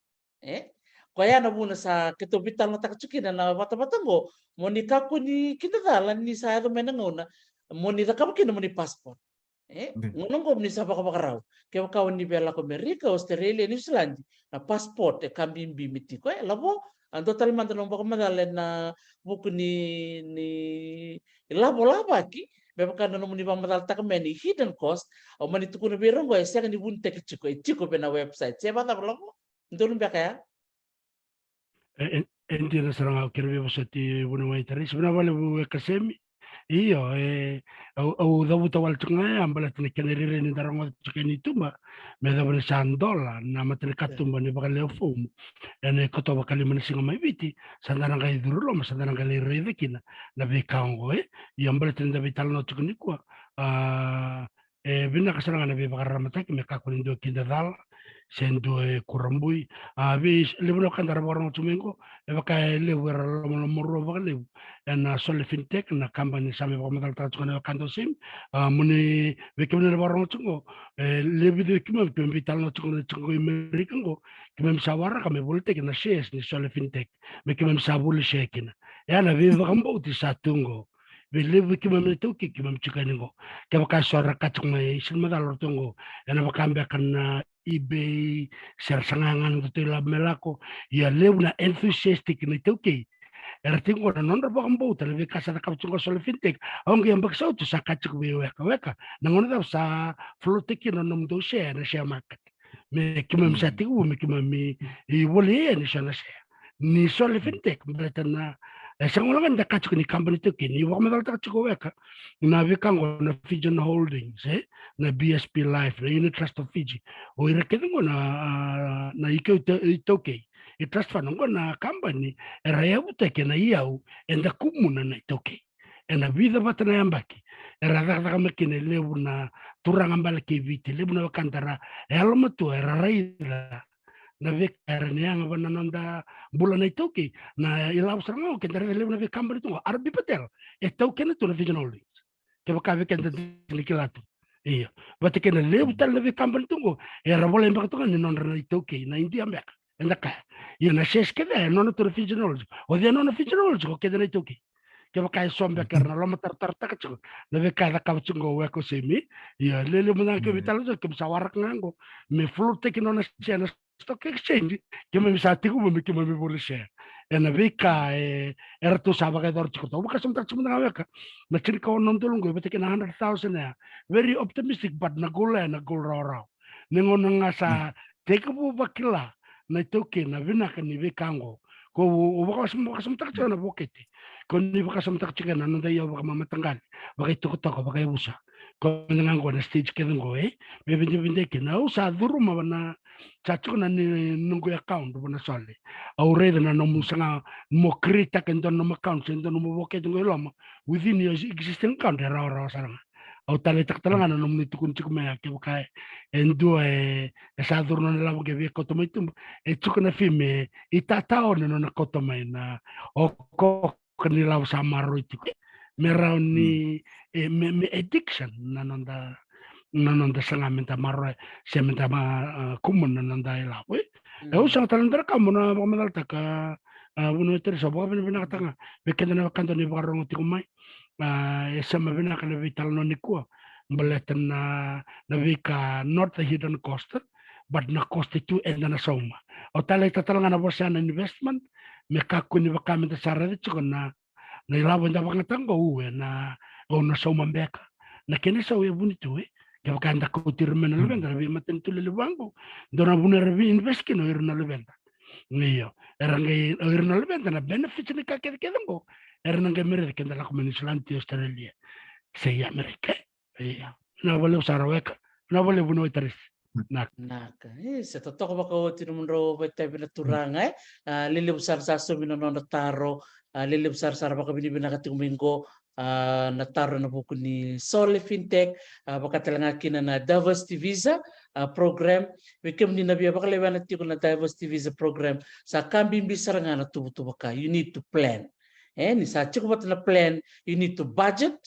E? Koya na vuna sa keitou veitalanoataka tiko kina na vatavata qo, mo ni kakua ni kidacala ni sa yaco mai na gauna mo ni cakava kina mo ni passport. E? Gauna qo mo ni sa vakavakarau. Kevaka o ni via lako Amerika, Australia, New Zealand, na passport e ka bibi me tiko. E, Lavo, a dua tale mada na nomu vakamacala ena vuku ni, ni lavo lavaki, me vaka na nomuni vakamacalataka mai ni hidden cost, au mani tukuna vei ira qo e sega ni vunitaki tiko, e tiko vei na website. Se vakacava, Lavo? Donu beka ya? E, e, e dina sara ga, au kerea vei vosoti vuniwai Tarisi. Vinaka vakalevu Wekasemi. Io, e, au, au cavuta wale tiko ga ya, baleta na kena rairai ni da rogoca tiko yani i tuba, me yacova ni sa dola na matanikatuba ni vakalewe fomu ena ikoto vakalima ni siga mai Viti, sa da na qai curu loma, sa da na qai lai raica kina na veika oqo, e. Io, baleta ni da veitalanoa tiko nikua, a, e vinaka sara ga na veivakararamataki, me kakua ni dua kidacala se dua e kurabui. A, vei levu na wekada era vakarorogo tu mai qo, e vaka e levu era lomalomarua vakalevu ena Sole Fintech, na kabani sa mai vakamacalataka tiko na wekada o Semi. A, mo ni, vei kemuni na vakarorogo tiko qo, e levu vei keimami, keimami veitalanoa tiko na tiko qo i Amerika qo, keimami sa waraka me volitaki na shares ni Sole Fintech, me keimami sa voli share kina. E a na veivakabauti sa tu qo. Vei levu vei keimami na iTaukei, keimami tiko yani qo. Kevaka e so era kaci tiko mai, sega ni macala o ratou qo, ena vaka beka na eBay, se ra saga ga na nodatou ilavo me lako. Ia levu na enthusiastic na iTaukei era tiko qo, na nodra vakabauta na veika sa cakava tiko qo Sole Fintech. Au qai yabaki sautu sa kaci tiko vei Weka, Weka, na gauna cava sa float-taki kina na nomudou share ena share market, me keimami sa tekivu me keimami volia yani so na share ni Sole Fintech, baleta na, e, sega wale ga ni da kaci tiko ni kabani iTaukei, ni vakamacalataka tiko, Weka, na veika qo na Fijian Holdings, e, na B S P Life, na Unit Trust of Fiji. O ira kece qo na, a, na ika iTaukei, e, trust fund qo na kabani era yavutaki ena iyau eda kumuna na iTaukei. Ena vica vata na yabaki era cakacaka mai kina, e levu na turaga bale kei Viti, levu na wekada era yalomatua era raica na veika era ni yaga vua na noda bula na iTaukei. Na ilavo sara ga oqo, keda raica levu na veikabani tu qo, R B Patel e taukena tu na Fijian Holdings. Kevaka vei keda dina kila tu. Io. Vata kei na levu tale na veikabani tu qo, era volai beka tu ga ni nodra na iTaukei, na Idia beka, eda kaya. Ia na shares kece e nona tu na Fijian Holdings. O cei e nona Fijian Holdings? O keda na iTaukei. Kevaka e so beka era na lomatarotarotaka tiko na veika e cakava tiko qo Weka, o Semi. Ia, lele mada ga ke veitalanoa tiko, keimami sa waraka ga qo me float-taki nona share na stock exchange, keimami sa tekivu me keimami voli share. Ena veika e, eratou sa vakayacora tiko. Au vakasamataka tiko mada ga, Weka, na tinikaono na udolu qo e vata kei na hundred thousand ya. Very optimistic, but na goal ya na goal rawarawa. Ni gauna ga sa tekivu vakila na iTaukei na vinaka ni veika qo. Ko au, au vakasam-, vakasamataka tiko na vokete. Ko ni vakasamataka tiko na noda iyau vakamamata qali, vakaitokatoka, vakayavusa. Ko mada ga qo na stage kece qo, e, me vidavidai kina. Au sa curuma na, sa tiko na ni noqu account vua na Sole. Au raica na nomu saga mo create-taka e dua na nomu account se dua na nomu vokete qo i loma, within your existing account, e rawarawa sara ga. Au taleitaka tale ga na nomuni tukuni tiko mai ya, kevaka e dua e, e sa curu nona ilavo qai via kauta mai tuba, e tiko na fee me itatao na nona kauta mai na o ko ka ni lavo sa maroroi tiko. Me rawa ni, e, me, me addiction na noda, na noda saga me da maroroya se me da ma, a, kumuna na noda ilavo, e. E, au sega tale ni dua na ka meu na vakamacalataka, a, vuniwai Teresa, au vakavinavinakataka ga vei keda na wekada ni vakarorogo tiko mai. A, e sema vinaka na veitalanoa nikua, baleta na, na veika not the hidden cost, but na cost tu eda na sauma. Au taleitaka tale ga na vosa ya na investment, me kakua ni vaka me da sa raica tiko na na ilavo eda vakayagataka qo, e na, au na sauma beka. Na kena isau e vuni tu, e. Kevaka eda kauti ira mai na luveda na veimatanitu lelevu qo, dua na vuna era vei invest kina o ira na luveda. Io, era qai, o ira na luveda na benefits ni ka kecekece qo, era na qai mai raica ke da lako mai Niusiladi, Australia, se i Amerika. Io. Na valevu sara weka, na valevu na waitarisi. Naka. Naka. E, se totoka vakaoti nomudrau vakaitavi na turaga, e. A, lelevu sara sa saumi na nodra taro, a, lelevu sara sara vakavinavinaka tiko mai qo, a, na taro ena vuku ni Sole Fintech, a, vaka tale ga kina na Diversity Visa, a, program. Vei kemuni na via vakalewena tiko na Diversity Visa program, sa ka bibi sara ga na tuvatuva ka. You need to plan. E, ni sa tiko vata na plan, you need to budget,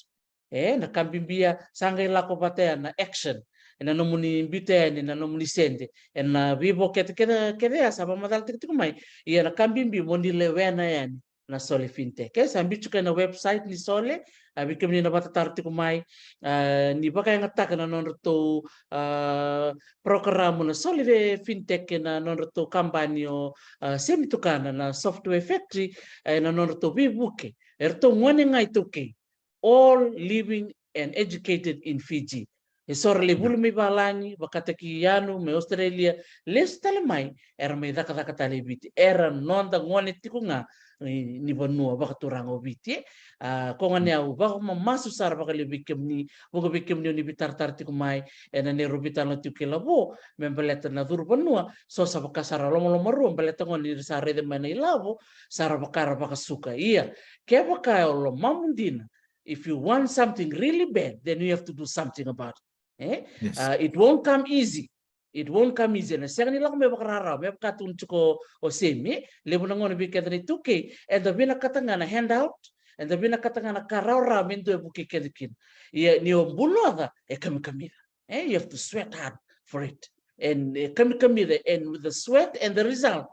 e, na ka bibi ya, sa qai lako vata ya na action. Ena nomuni biuta yani na nomuni sede. Ena veivo kece, kece, kece ya sa vakamacala tikotiko mai. Ia na ka bibi mo ni lewena yani na Sole Fintech. E, sa biu tiko ena website ni Sole, a, vei kemuni na vakatataro tiko mai, a, ni vakayagataka na nodratou, a, program na Sole Fintech ena nodratou kabani o, a, Semi Tukana na Software Factory, e, na nodratou veivuke. Eratou gone ga iTaukei. All living and educated in Fiji. E so era lai vuli mai valagi, vakataki Yanu mai Australia, lesu tale mai, era mai cakacaka tale i Viti. Era noda gone tiko ga ni, ni vanua vakaturaga o Viti, e. A, koya gona au vakamamasu sara vakalevu vei kemuni, vuqa vei kemuni o ni veitaratara tiko mai, ena neirau veitalanoa tiko kei Lavo, me baleta na curu vanua, so sa vaka sara lomalomarua, baleta gona ni ra sa raica mai na ilavo, sa ra vaka ra vakasuka. Ia, kevaka o lomamu dina, if you want something really bad, then you have to do something about it. E? Yes. Uh, it won't come easy. It won't come easy. Na sega ni lako me vakararawa, me vaka tukuna tiko o Semi, levu na gauna vei keda na iTaukei, eda vinakata ga na handout, eda vinakata ga na ka rawarawa me dua e vukei keda kina. Ia ni o buloca, e kamikamica. E, you have to sweat hard for it. And, e, kamikamica, and with the sweat and the result,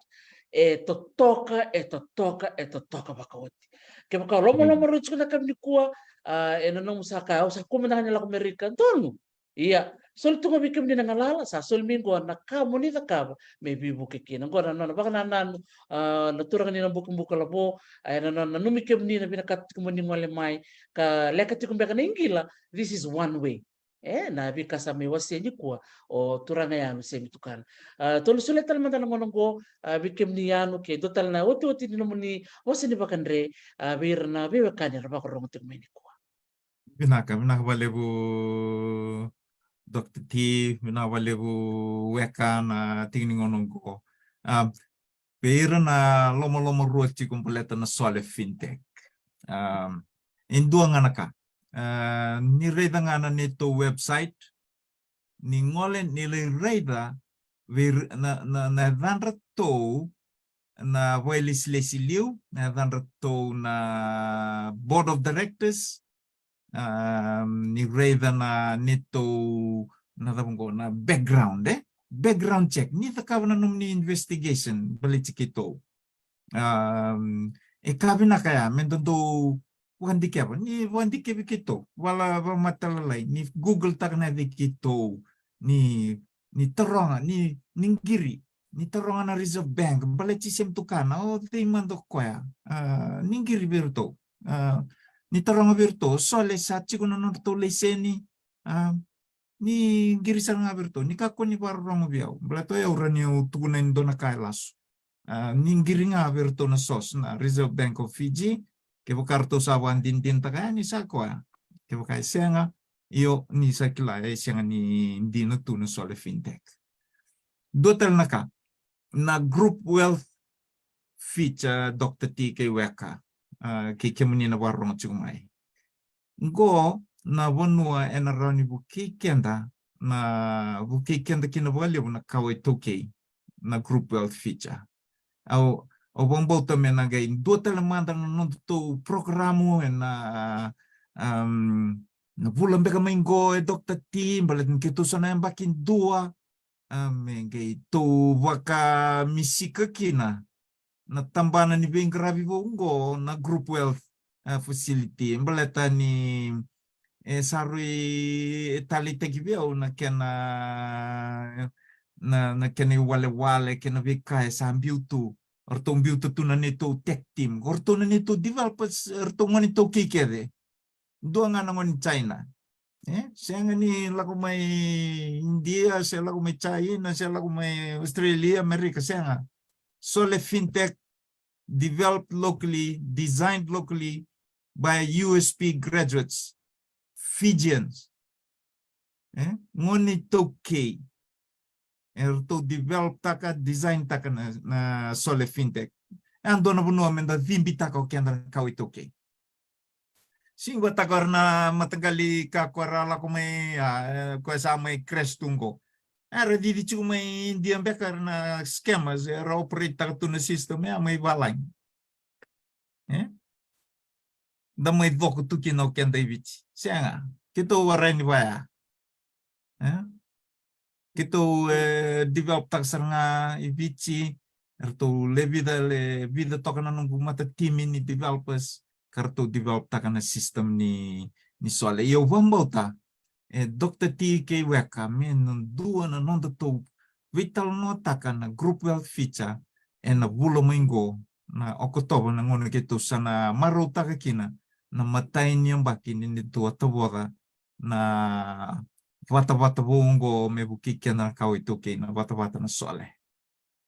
e totoka, e totoka, e totoka vakaoti. Kevaka o lomalomarua tiko na yakavi nikua, a, ena nomu sa kaya, au sa kua mada ga ni lako Amerika, donu. Ia, soli tu ga vei kemuni na galala, sa soli mai qo na ka mo ni cakava me veivuke kina. Qo na nona vakanananu, a, na turaga ni Nabukabuka Lavo, a, ena nona nanumi kemuni na vinakata tiko mo ni gole mai, ka leka tiko beka na iqila, this is one way. E, na veika sa mai wasea nikua o turaga Yanu Semi Tukana. A, tou na solia tale mada na gauna oqo, a, vei kemuni Yanu, ke dua tale na otioti ni nomuni vosa ni vakadre, a, vei ira na veiwekani era vakarorogo tiko mai nikua. Vinaka, vinaka vakalevu Doctor T, vinaka vakalevu weka na tiki ni gauna oqo. A, vei ira na lomalomarua tiko baleta na Sole Fintech. Um, e dua ga na ka. Uh, ni raica ga na neitou website, ni gole ni lai raica vei ira na, na, na yacadratou na vakailesilesi liu, na yacadratou na board of directors, um, ni raica na neitou, na cava qo, na background, e? Background check. Ni cakava na nomuni investigation, baleti keitou. Um, e ka vinaka ya, me dodou vakadikeva. Ni vakadikevi keitou, vala, vakamatalalai, ni Google taka na yaca i keitou, ni, ni taroga, ni, ni qiri, ni taroga na Reserve Bank, baleti Semi Tukana, o cei mada o koya, a, ni qiri vei iratou. A, ni taroga vei iratou, Sole sa tiko na nodratou laiseni, a, ni qiri sara ga vei iratou, ni kakua ni vakarorogo vei au. Baleta o yau rawa niu tukuna e dua na ka e lasu. A, ni qiri ga vei iratou na source, na Reserve Bank of Fiji, kevaka ratou sa vakadinadinataka yani sa koya. Kevaka e sega, io, ni sa kila e sega ni dina tu na Sole Fintech. Dua tale na ka, na Group Wealth Feature, Doctor T kei weka, a, kei kemuni na vakarorogo tiko mai. Qo na vanua ena rawa ni vukei keda, na vukei keda kina vakalevu na kawa iTaukei, na Group Wealth Feature. Au, au vakabauta me na qai dua tale mada na nodatou porokaramu ena, um, na vula beka mai qo e Doctor T, baleta ni keitou sa na yabaki dua, a, me qai tou vakamisika kina na tabana ni veiqaravi vou qo na Group Wealth, a, Facility. Baleta ni, e, sa rui e taleitaki vei au na kena, na, na kena iwalewale, kena veika e sa biu tu. O ratou biuta tu na neitou tech team. O ratou na neitou developers, o ratou gone iTaukei kece. Dua ga na gone China. E, sega ni lako mai India, se lako mai China, se lako mai Australia, America, sega. Sole Fintech, developed locally, designed locally by U S P graduates, Fijians. E, gone iTaukei. E ratou develop taka, design taka na, na Sole Fintech. E a dua na vanua me da cibitaka o keda na kawa iTaukei. Sega ni vakataka o ira na mataqali ka ko ra lako mai, a, e, ko sa mai crash tu qo. Era cici tiko mai India beka era na scammers, era operate taka tu na system, e a mai valagi. E? Da mai coko tu kina o keda i Viti. Sega, keitou warai ni vaya. E? Keitou, e, develop taka sara ga i Viti, eratou le vica, le vica toka na noqu mata timi ni developers, ka ratou develop taka na system ni, ni Sole. Ia au vakabauta, e, Doctor T K Weka, me na dua na nodatou veitalanoataka na group wealth feature, e na vula mai qo, na Okotova, na gauna keitou sa na marautaka kina na matai ni yabaki ni neitou a tavoca na vatavata vou oqo me vukei keda na kawa iTaukei, na vatavata na Sole.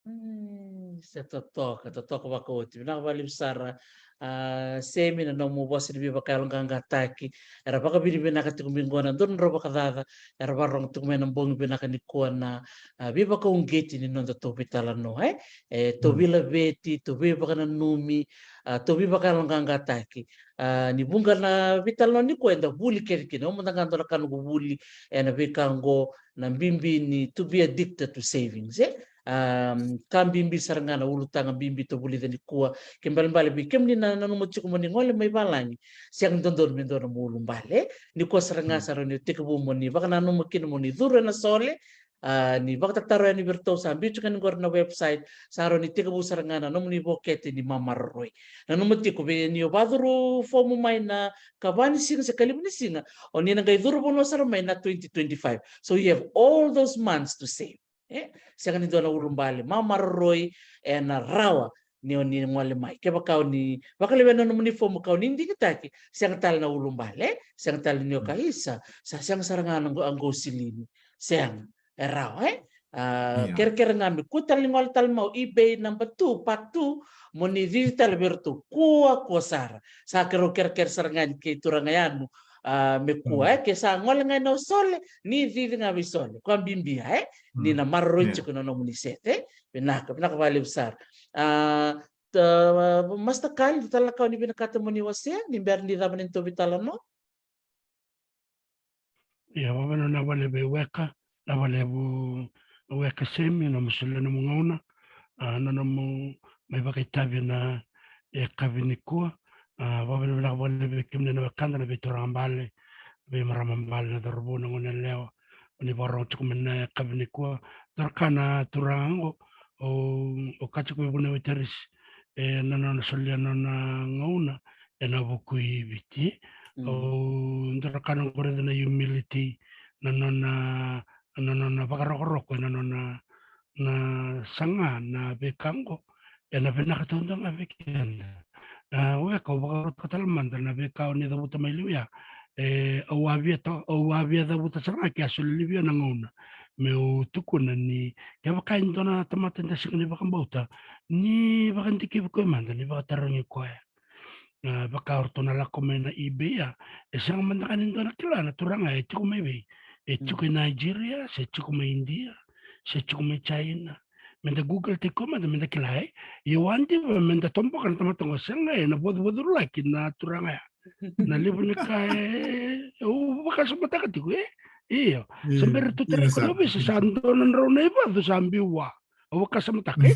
Mm, se totoka, totoka vakaoti. Vinaka vakalevu sara, a, Semi, na nomu vosa ni veivakayaloqaqataki. Era vakavinavinaka tiko mai qo na dua na drau vakacaca era vakarogo tiko mai na bogi vinaka nikua na, a, veivakauqeti ni nodatou veitalanoa, e? E, tou veilaveti, tou veivakananumi, a, tou veivakayaloqaqataki. A, ni vuqa na veitalanoa nikua eda vuli kece kina. Au mada ga dua na ka noqu vuli ena veika oqo, na bibi ni to be addicted to savings, e? A, ka bibi sara ga na ulutaga bibi tou vulica nikua. Ke balebale vei kemuni na nanuma tiko mo ni gole mai valagi, sega ni dodonu me dua na nomu ulubale, e? Nikua sara ga sa rawa ni o tekivu mo ni vakananuma kina mo ni curu ena Sole, a, ni vakatataro yani vei iratou sa biu tiko yani qori na website, sa rawa ni tekivu sara ga na nomuni vokete ni mamaroroi. Nanuma tiko vei ni o vakacuru fomu mai na kava ni siga se kalivu ni siga, o ni na qai curu vanua sara mai na twenty twenty-five. So you have all those months to save. E? Sega ni dua na ulubale, mamaroroi, ena rawa ni o ni gole mai. Kevaka o ni vakalewena na nomuni fomu ka o ni digitaki, sega tale na ulubale, e? Sega tale ni o ka isa, sa sega sara ga na qo, a qo silini. Sega, e rawa, e? A, kerekere ga me kua tale ni gole tale mai o eBay number two, part two, mo ni cici tale vei iratou. Kua, kua sara. Sa keirau kerekere sara ga ni kei turaga yanu, a, me kua, e? Ke sa gole ga ina o Sole, ni cici ga vei Sole. Kua bibia, e? Ni na maroroi tiko na nomuni sete, e? Vinaka, vinaka vakalevu sara. A, ta, Master Kali, dua tale na ka o ni vinakata mo ni wasea ni bera ni cava na neitou veitalanoa? Ia, vakavinavinaka vakalevu vei Weka, na vakalevu Weka Semi, na nomu solia na nomu gauna, a, na nomu mai vakaitavi ena yakavi nikua. A, vakavinavinaka vakalevu vei kemuni na wekada, na veituraga bale, veimarama bale, na cauravou, na gone yalewa, o ni vakarorogo tiko mai ena yakavi nikua. Dua na ka na turaga oqo, o, o kaya tiko vei Vuna Waitarisi, e, na nona solia na nona gauna ena vuku i Viti. Mm. O, dua na ka na qori na humility, na nona, na nona vakarokoroko, na nona, na saga na veika oqo, ena vinaka taudua ga vei keda. A, Weka, au vakarautaka tale mada na veika o ni cavuta mai liu ya. E, au a via ta-, au a via cavuta sara ga ke a soli liu ya na gauna meu tukuna ni kevaka e dua na tamata eda sega ni vakabauta, ni vakadikevi koya mada, ni vakatarogi koya. A, vaka o ratou na lako mai na eBay ya, e sega mada ga ni dua na kila na turaga ya e tiko mai vei. E tiko i Nigeria, se tiko mai India, se tiko mai China. Meda Google-taki koya mada, meda kila, e. Ia au a diva meda toboka na tamata oqo, sega, ena vacuvacurulaki na turaga ya. Na levu ni ka e, au vakasamataka tiko, e. Io. Se bera tu tale ko na visa, sa dua na drau na ivacu sa biu vua. Au vakasamataka, e.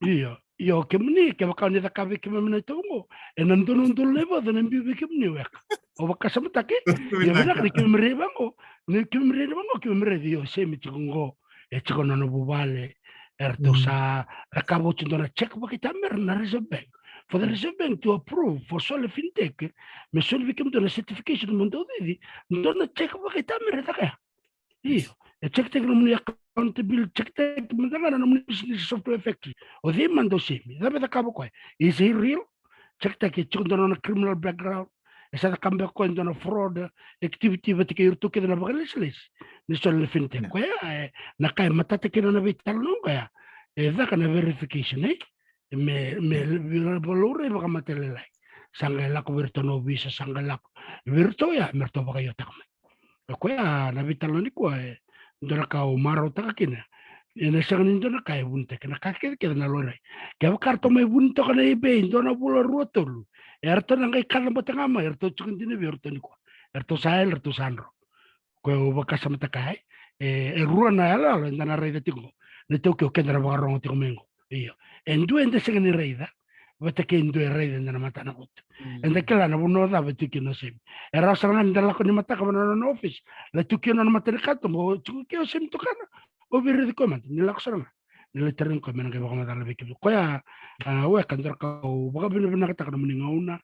Io. Io, kemuni, kevaka ni cakava vei keimami na itovo oqo, ena dua na udolu na ivacu na biu vei kemuni, Weka. Au vakasamataka, e. Io, vinaka ni keimami rai vaqo. Ni keimami rai vaqo, keimami rai, io, Semi tiko oqo. E tiko na nona vuvale. Eratou sa cakava oti dua na check vakaitamera na Reserve Bank. For the Reserve Bank to approve for Sole Fintech, me soli vei kemudou na certification mo dou cici, dua na check vakaitamera e caka ya. Io, e check-taki nomuni account accountability, check taki mada ga na nomuni business software factory. O cei mada o Semi? Cava e cakava o koya? Is he real? Check taki e tiko dua na nona criminal background. E sa cakava beka o koya e dua na fraud activity vata kei iratou kece na vakalesilesi ni soli na fintech. Koya e na ka e matata kina na veitalanoa qo ya. E caka na verification, e? Me, me, me valaurai vakamatailalai. Sa qai lako vei iratou na ovisa, sa qai lako vei iratou ya me ratou vakaiotaka mai. O koya na veitalanoa nikua, e dua na ka au marautaka kina. E na sega ni dua na ka e vunitaki, na ka kecekece na laurai. Kevaka ratou mai vuni toka na eBay dua na vula, rua, tolu, e ratou na qai kaca bata ga mai, e ratou tiko dina vei iratou nikua. E ratou sa yali, e ratou sa dro. Koya au vakasamataka, e, e rua na iyaloyalo eda na raica tiko qo. Na iTaukei, o keda na vakarogo tiko mai qo. Io. E dua eda sega ni raica vata kei dua e raica ena matana votu. Eda kila na vanua cava e tu kina o Semi. E rawa sara ga ni da lako ni mataka vata na nona office, la tu kina na nona matanikatuba, o tiko kei o Semi Tukana. O vei raici koya mada, ni lako sara ga, ni lai tarogi koya me na qai vakamacala vei kemuni. Koya, a, Weka, dua na ka au vakavinavinakataka na nomuni gauna.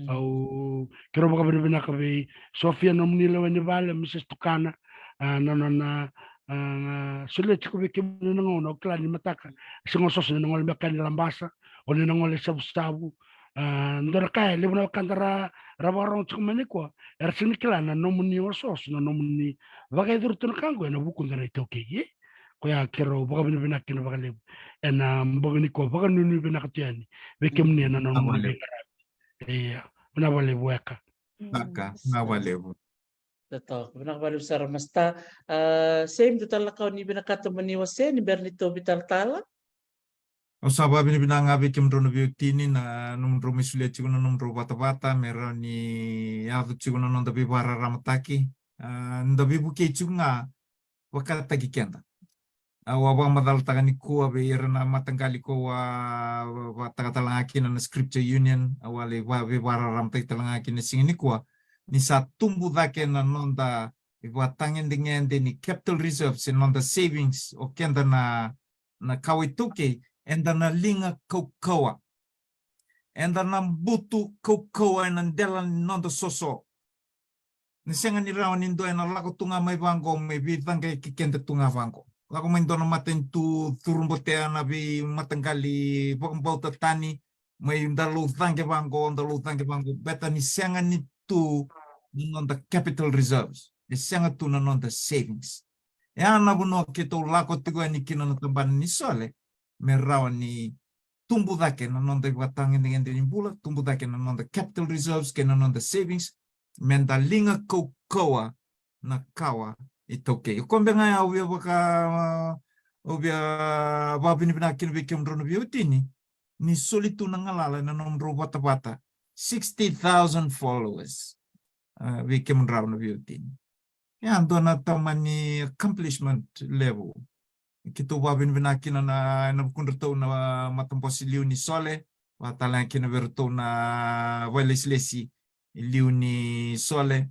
Au, keirau vakavinavinaka vei Sofia, nomuni lewe ni vale, Mrs Tukana, a, na nona, a, solia tiko vei kemuni na gauna. Au kila ni mataka, sega ni soso ni na gole mai kea ni Labasa, o ni na gole Savusavu. A, dua na ka e levu na wekada ra, ra vakarogo tiko mai nikua, era sega ni kila na nomuni osooso, na nomuni vakayacori tu na ka qo ena vukuda na iTaukei, e? Koya keirau vakavinavinaka kina vakalevu ena bogi nikua, vakanuinui vinaka tu yani vei kemuni ena nomuni veiqaravi. Ia, vinaka vakalevu, Weka. Vinaka, vinaka vakalevu. Totoka, vinaka vakalevu sara, Masta. A, Semi, dua tale na ka o ni vinakata mo ni wasea ni bera ni tou vitalatala? Au sa vakavinavinaka ga vei kemudrau na veiwatini na nomudrau mai solia tiko na nomudrau vatavata me rawa ni yaco tiko na noda veivakararamataki. A, da veivukei tiko ga vakataki keda. Au a vakamacalataka nikua vei ira na mataqali ko a vakataka tale ga kina na Scripture Union, au a lai veivakararamataki tale ga kina siga nikua, ni sa tubu cake na noda ivakatagedegede ni capital reserves, e noda savings, o keda na, na kawa iTaukei, eda na liga kaukauwa. Eda na butu kaukauwa ena dela ni noda soso. Ni sega ni rawa ni dua ena lako tu ga mai vaqo me veicaqe keda tu ga vaqo. Lako mai dua na matanitu, curu botea na veimataqali vakabauta tani, mai da lau caqe vaqo, da lau caqe vaqo, beta ni sega ni tu na noda capital reserves, e sega tu na noda savings. E a na vanua keitou lako tiko yani kina na tabana ni sole, me rawa ni tubu cake na noda ivakatagedegede ni bula, tubu cake na noda capital reserves kei na noda savings, me da liga kaukauwa na kawa iTaukei. O koya beka ga au via vaka, au via vakavinavinaka kina vei kemudrau na veiwatini, ni soli tu na galala ena nomudrau vatavata, sixty thousand followers, a, vei kemudrau na veiwatini. Ia, dua na tamani accomplishment levu. Keitou vakavinavinaka kina na, ena vukudratou na matabose liu ni sole, vaka tale ga kina vei iratou na vakailesilesi liu ni sole,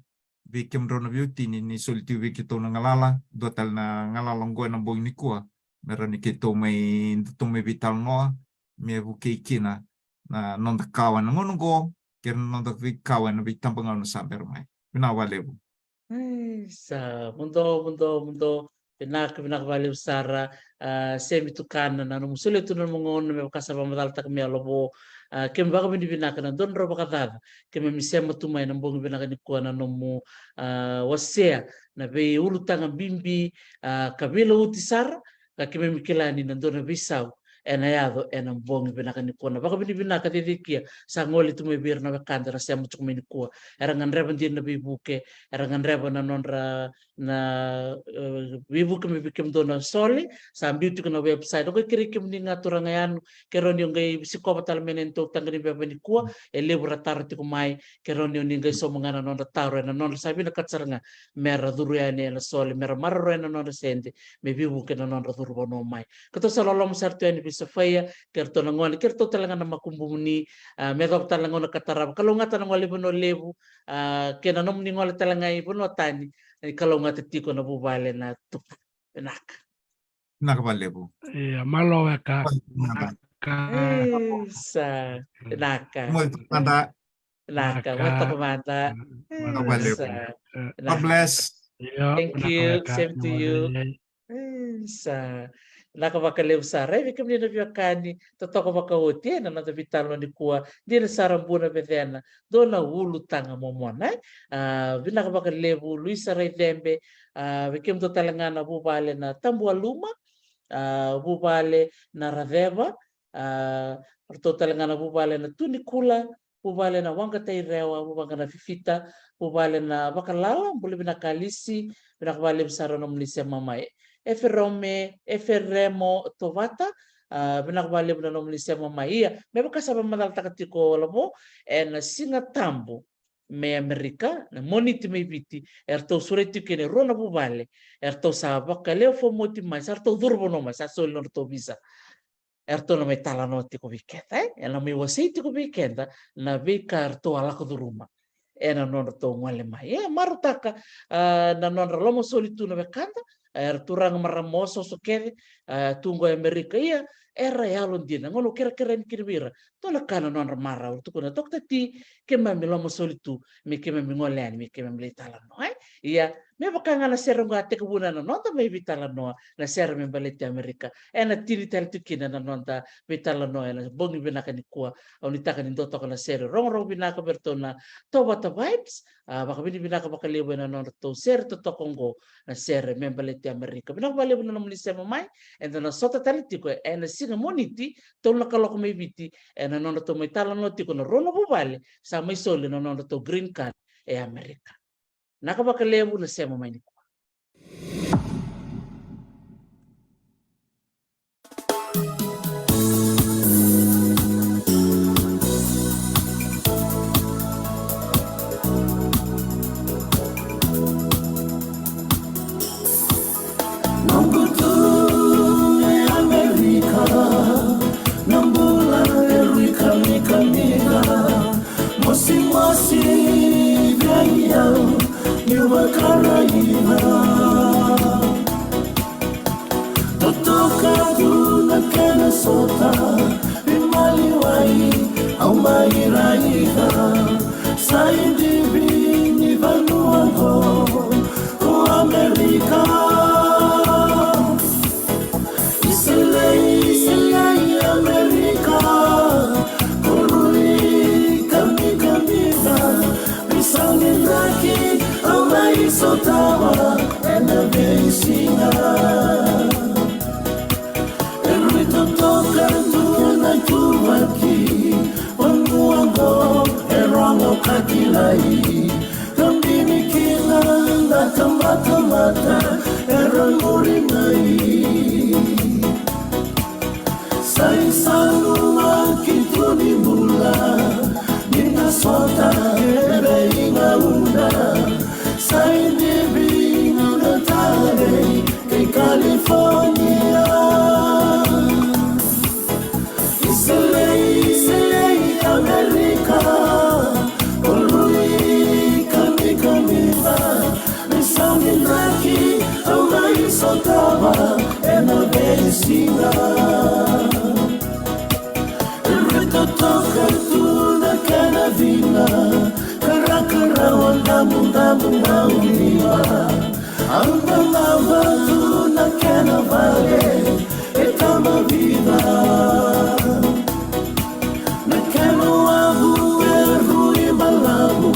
vei kemudrau na veiwatini ni soli tiko vei keitou na galala, dua tale na galala oqo ena bogi nikua, me rawa ni keitou mai, datou mai veitalanoa, me vukei kina na noda kawa ena gauna oqo, kei na noda veikawa ena veitabagauna sa bera mai. Vinaka vakalevu. Isa, muduo, muduo, muduo. Vinaka, vinaka vakalevu sara, a, Semi Tukana, na nomu solia tu na nomu gauna me vaka sa vakamacalataka mai Yalovo. A, keimami vakavinavinaka na dua na drau vakacaca keimami sema tu mai ena bogi vinaka nikua, na nomu, a, wasea na veiulutaga bibi, a, ka veilauti sara, ka keimami kila ni na dua na veisau ena yaco ena bogi vinaka nikua. Na vakavinavinaka cecekia sa gole tu mai vei ira na wekada era sema tiko mai nikua. Era gadreva dina na veivuke, era gadreva na nodra na, e, veivuke mai vei kemudou na sole, sa biu tiko na website. Au qai kerei kemuni ga turaga yani, ke rawa ni o qai sikova tale mai na neitou taqa ni beba nikua, e levu ra taro tiko mai, ke rawa ni o ni qai sauma ga na nodra taro ena nodra sa vinakata sara ga mera curu yani ena sole, mera maroroya na nodra sede, me veivuke na nodra curu vanua mai. Keitou sa loloma sara tu yani vei Safaia kei ratou na gone, kei ratou tale ga na makubumuni, a, me yacova tale na gauna ka tarava. Kalougata na gole i Vanua Levu, a, kei na nomuni gole tale ga i vanua tani, ni kalougata tiko na vuvale na tuba. Vinaka. Vinaka vakalevu. Ia, malo Weka. Vinaka. Isa, vinaka. Vinaka, vinaka. Vinaka. Vinaka vakalevu. Isa. God bless. Io, vinaka Weka. Thank you. Same to you. Isa. Vinaka vakalevu sara e vei kemuni na veiwekani, totoka vakaoti ena noda veitalanoa nikua. Dina sara bua na vecena, dua na ulutaga momona e. A, vinaka vakalevu Luisa Raicebe. A, vei kemudou tale ga na vuvale na Tabualuma, a, vuvale na Raceva, a, ratou tale ga na vuvale na Tunikula, vuvale na Waqatairewa, vuvale na Fifita, vuvale na Vakalala, bula vinaka Alisi, vinaka vakalevu sara nomuni sema mai. Eferome, Eferemo Tovata, a, vinaka vakalevu na nomuni sema mai. Ia, me vaka sa vakamacalataka tiko o Lavo, ena Siga Tabu mai Amerika, na Moniti mai Viti, eratou sureti tiko kina e rua na vuvale, eratou sa vakalewe fomoti mai, sa ratou curu vanua mai, sa soli nodratou visa. Eratou na mai talanoa tiko vei keda, e? Ena mai wasei tiko vei keda na veika eratou a lako curuma ena nodratou gole mai. E, marautaka, a, na nodra lomasoli tu na wekada, a, era turaga marama osooso kece, a, tu qo e Amerika. Ia, era yalodina, gauna au kerekere yani kina vei ira, dua na ka na nodra marau, tukuna, Tokita T, keimami lomasoli tu, me keimami gole yani, me keimami lai talanoa, e? Ia, me vaka ga na sere oqo a tekivuna na noda mai veitalanoa, na sere me baleti Amerika. Ena tini tale tu kina na noda veitalanoa ena bogi vinaka nikua. Au nuitaka ni dua toka na sere rogorogo vinaka vei iratou na Tovata Vibes. A, vakavinavinaka vakalevu ena nodratou sere totoka oqo, na sere me baleti Amerika. Vinaka vakalevu na nomuni sema mai, eda na sota tale tiko ena siga Moniti, tolu na kaloko mai Viti, ena nodratou mai talanoa tiko na rua na vuvale sa mai soli na nodratou green card e Amerika. Vinaka vakalevu na sema mai nikua. Noqu tu e Amerika, na bula e rui kamikamica, mosimosi vei au niu vakaraica. Totoka tu na kena sota, veimaliwai au mai raica. Sa idivi ni vanua qo ko Amerika. Isilei, Isilei Amerika, ko rui kamikamica, veisau ni draki au mai sotava ena veisiga. E rui totoka tu na ituvaki, vanua qo e rogo ka kilai. Ka bini kina na tabatamata era muri mai. Sa isanumaki tu ni bula ni na sota e veigauna. Sa idivi na talei kei California. Isilei, Isilei Amerika, ko rui kamikamica, veisau ni draki au mai sotava ena veisiga. E rui totoka tu na kena cina, karakarawa damudamu na ulima. Au nanava tu na kena vale e tama vica. Na kena wavu e rui balavu,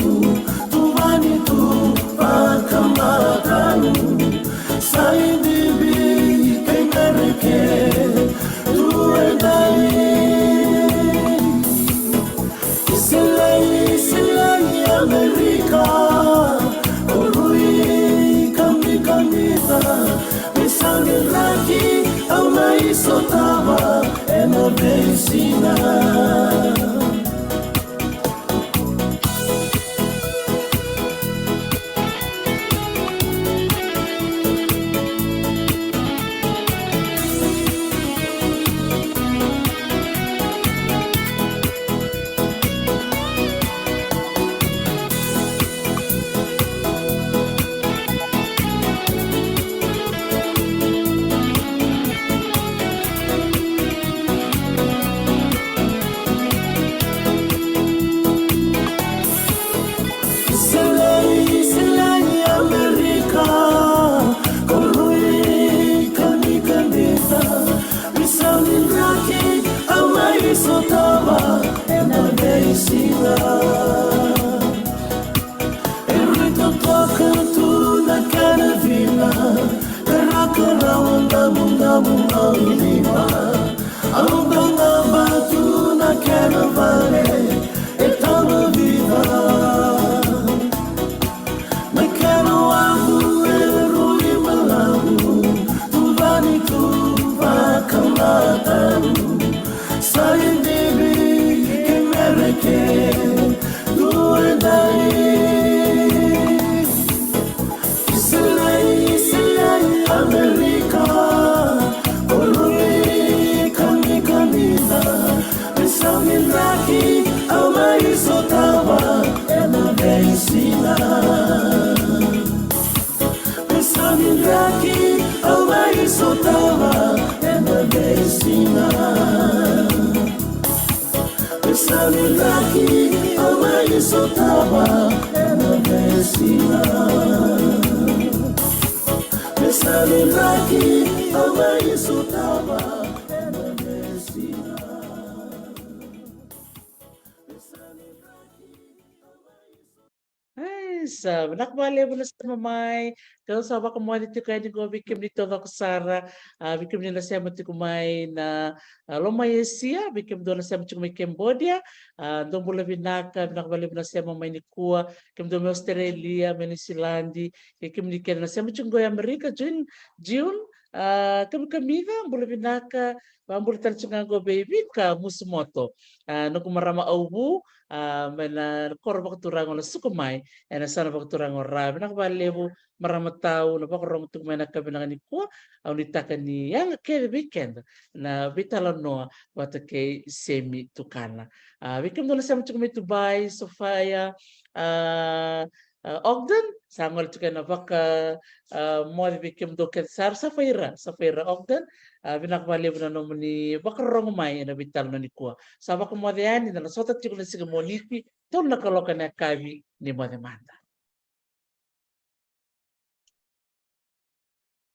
tuvani tu vakamatau. Sa idivi kei Mereke tu e dai. Isilei, Isilei Amerika, ko rui kamikamica, veisau ni draki au mai sotava ena veisiga. Sina. E rui totoka tu na kena vina, ka raka rawa damudamu au lima. Au dau lava tu na kena vale, e tama viva. Na kena wavu e rui malavu, tuvani tu vakamatau. Sa idivi ke Mereke tu edai. Isileli, Isileli, Amerika, o rui kamikamica. Veisau ni draki au mai sotava ena veisiga. Veisau ni draki au mai sotava ena veisiga. Veisau ni draki au mai sotava ena veisiga. Veisau ni draki au mai sotava ena veisiga. Veisau ni draki au mai sotava. Isa, vinaka vakalevu na sema mai. Kau sa vakamoce tiko yani qo vei kemuni taucoko sara, a, vei kemuni na sema tiko mai na, a, loma i Esia, vei kemudou na sema tiko mai Cambodia, a, dou bula vinaka, vinaka vakalevu na sema mai nikua, kemudou mai Australia, mai Niusiladi, kei kemuni kece na sema tiko qo i Amerika, June, June, a, kamikamica, bula vinaka, vakabula tale tiko ga qo vei Vika Musumoto, a, noqu marama au vu, a, mai na koro vakaturaga o Lasuka mai, ena yasana vakaturaga o Ra. Vinaka vakalevu, marama tau, na vakarogo tiko mai na ka vinaka nikua, au nuitaka ni yaga kece vei keda na veitalanoa vata kei Semi Tukana. A, vei kemudou na sema tiko mai Dubai, Sofia, a, a, Ogden, sa gole tiko ena vaka, a, moce vei kemudou kece sara, Safaira, Safaira Ogden, a, vinaka vakalevu na nomuni vakarorogo mai ena veitalanoa nikua. Sa vakamoce yani, da na sota tiko na siga Moniti, tolu na kaloko ena yakavi, ni moce mada.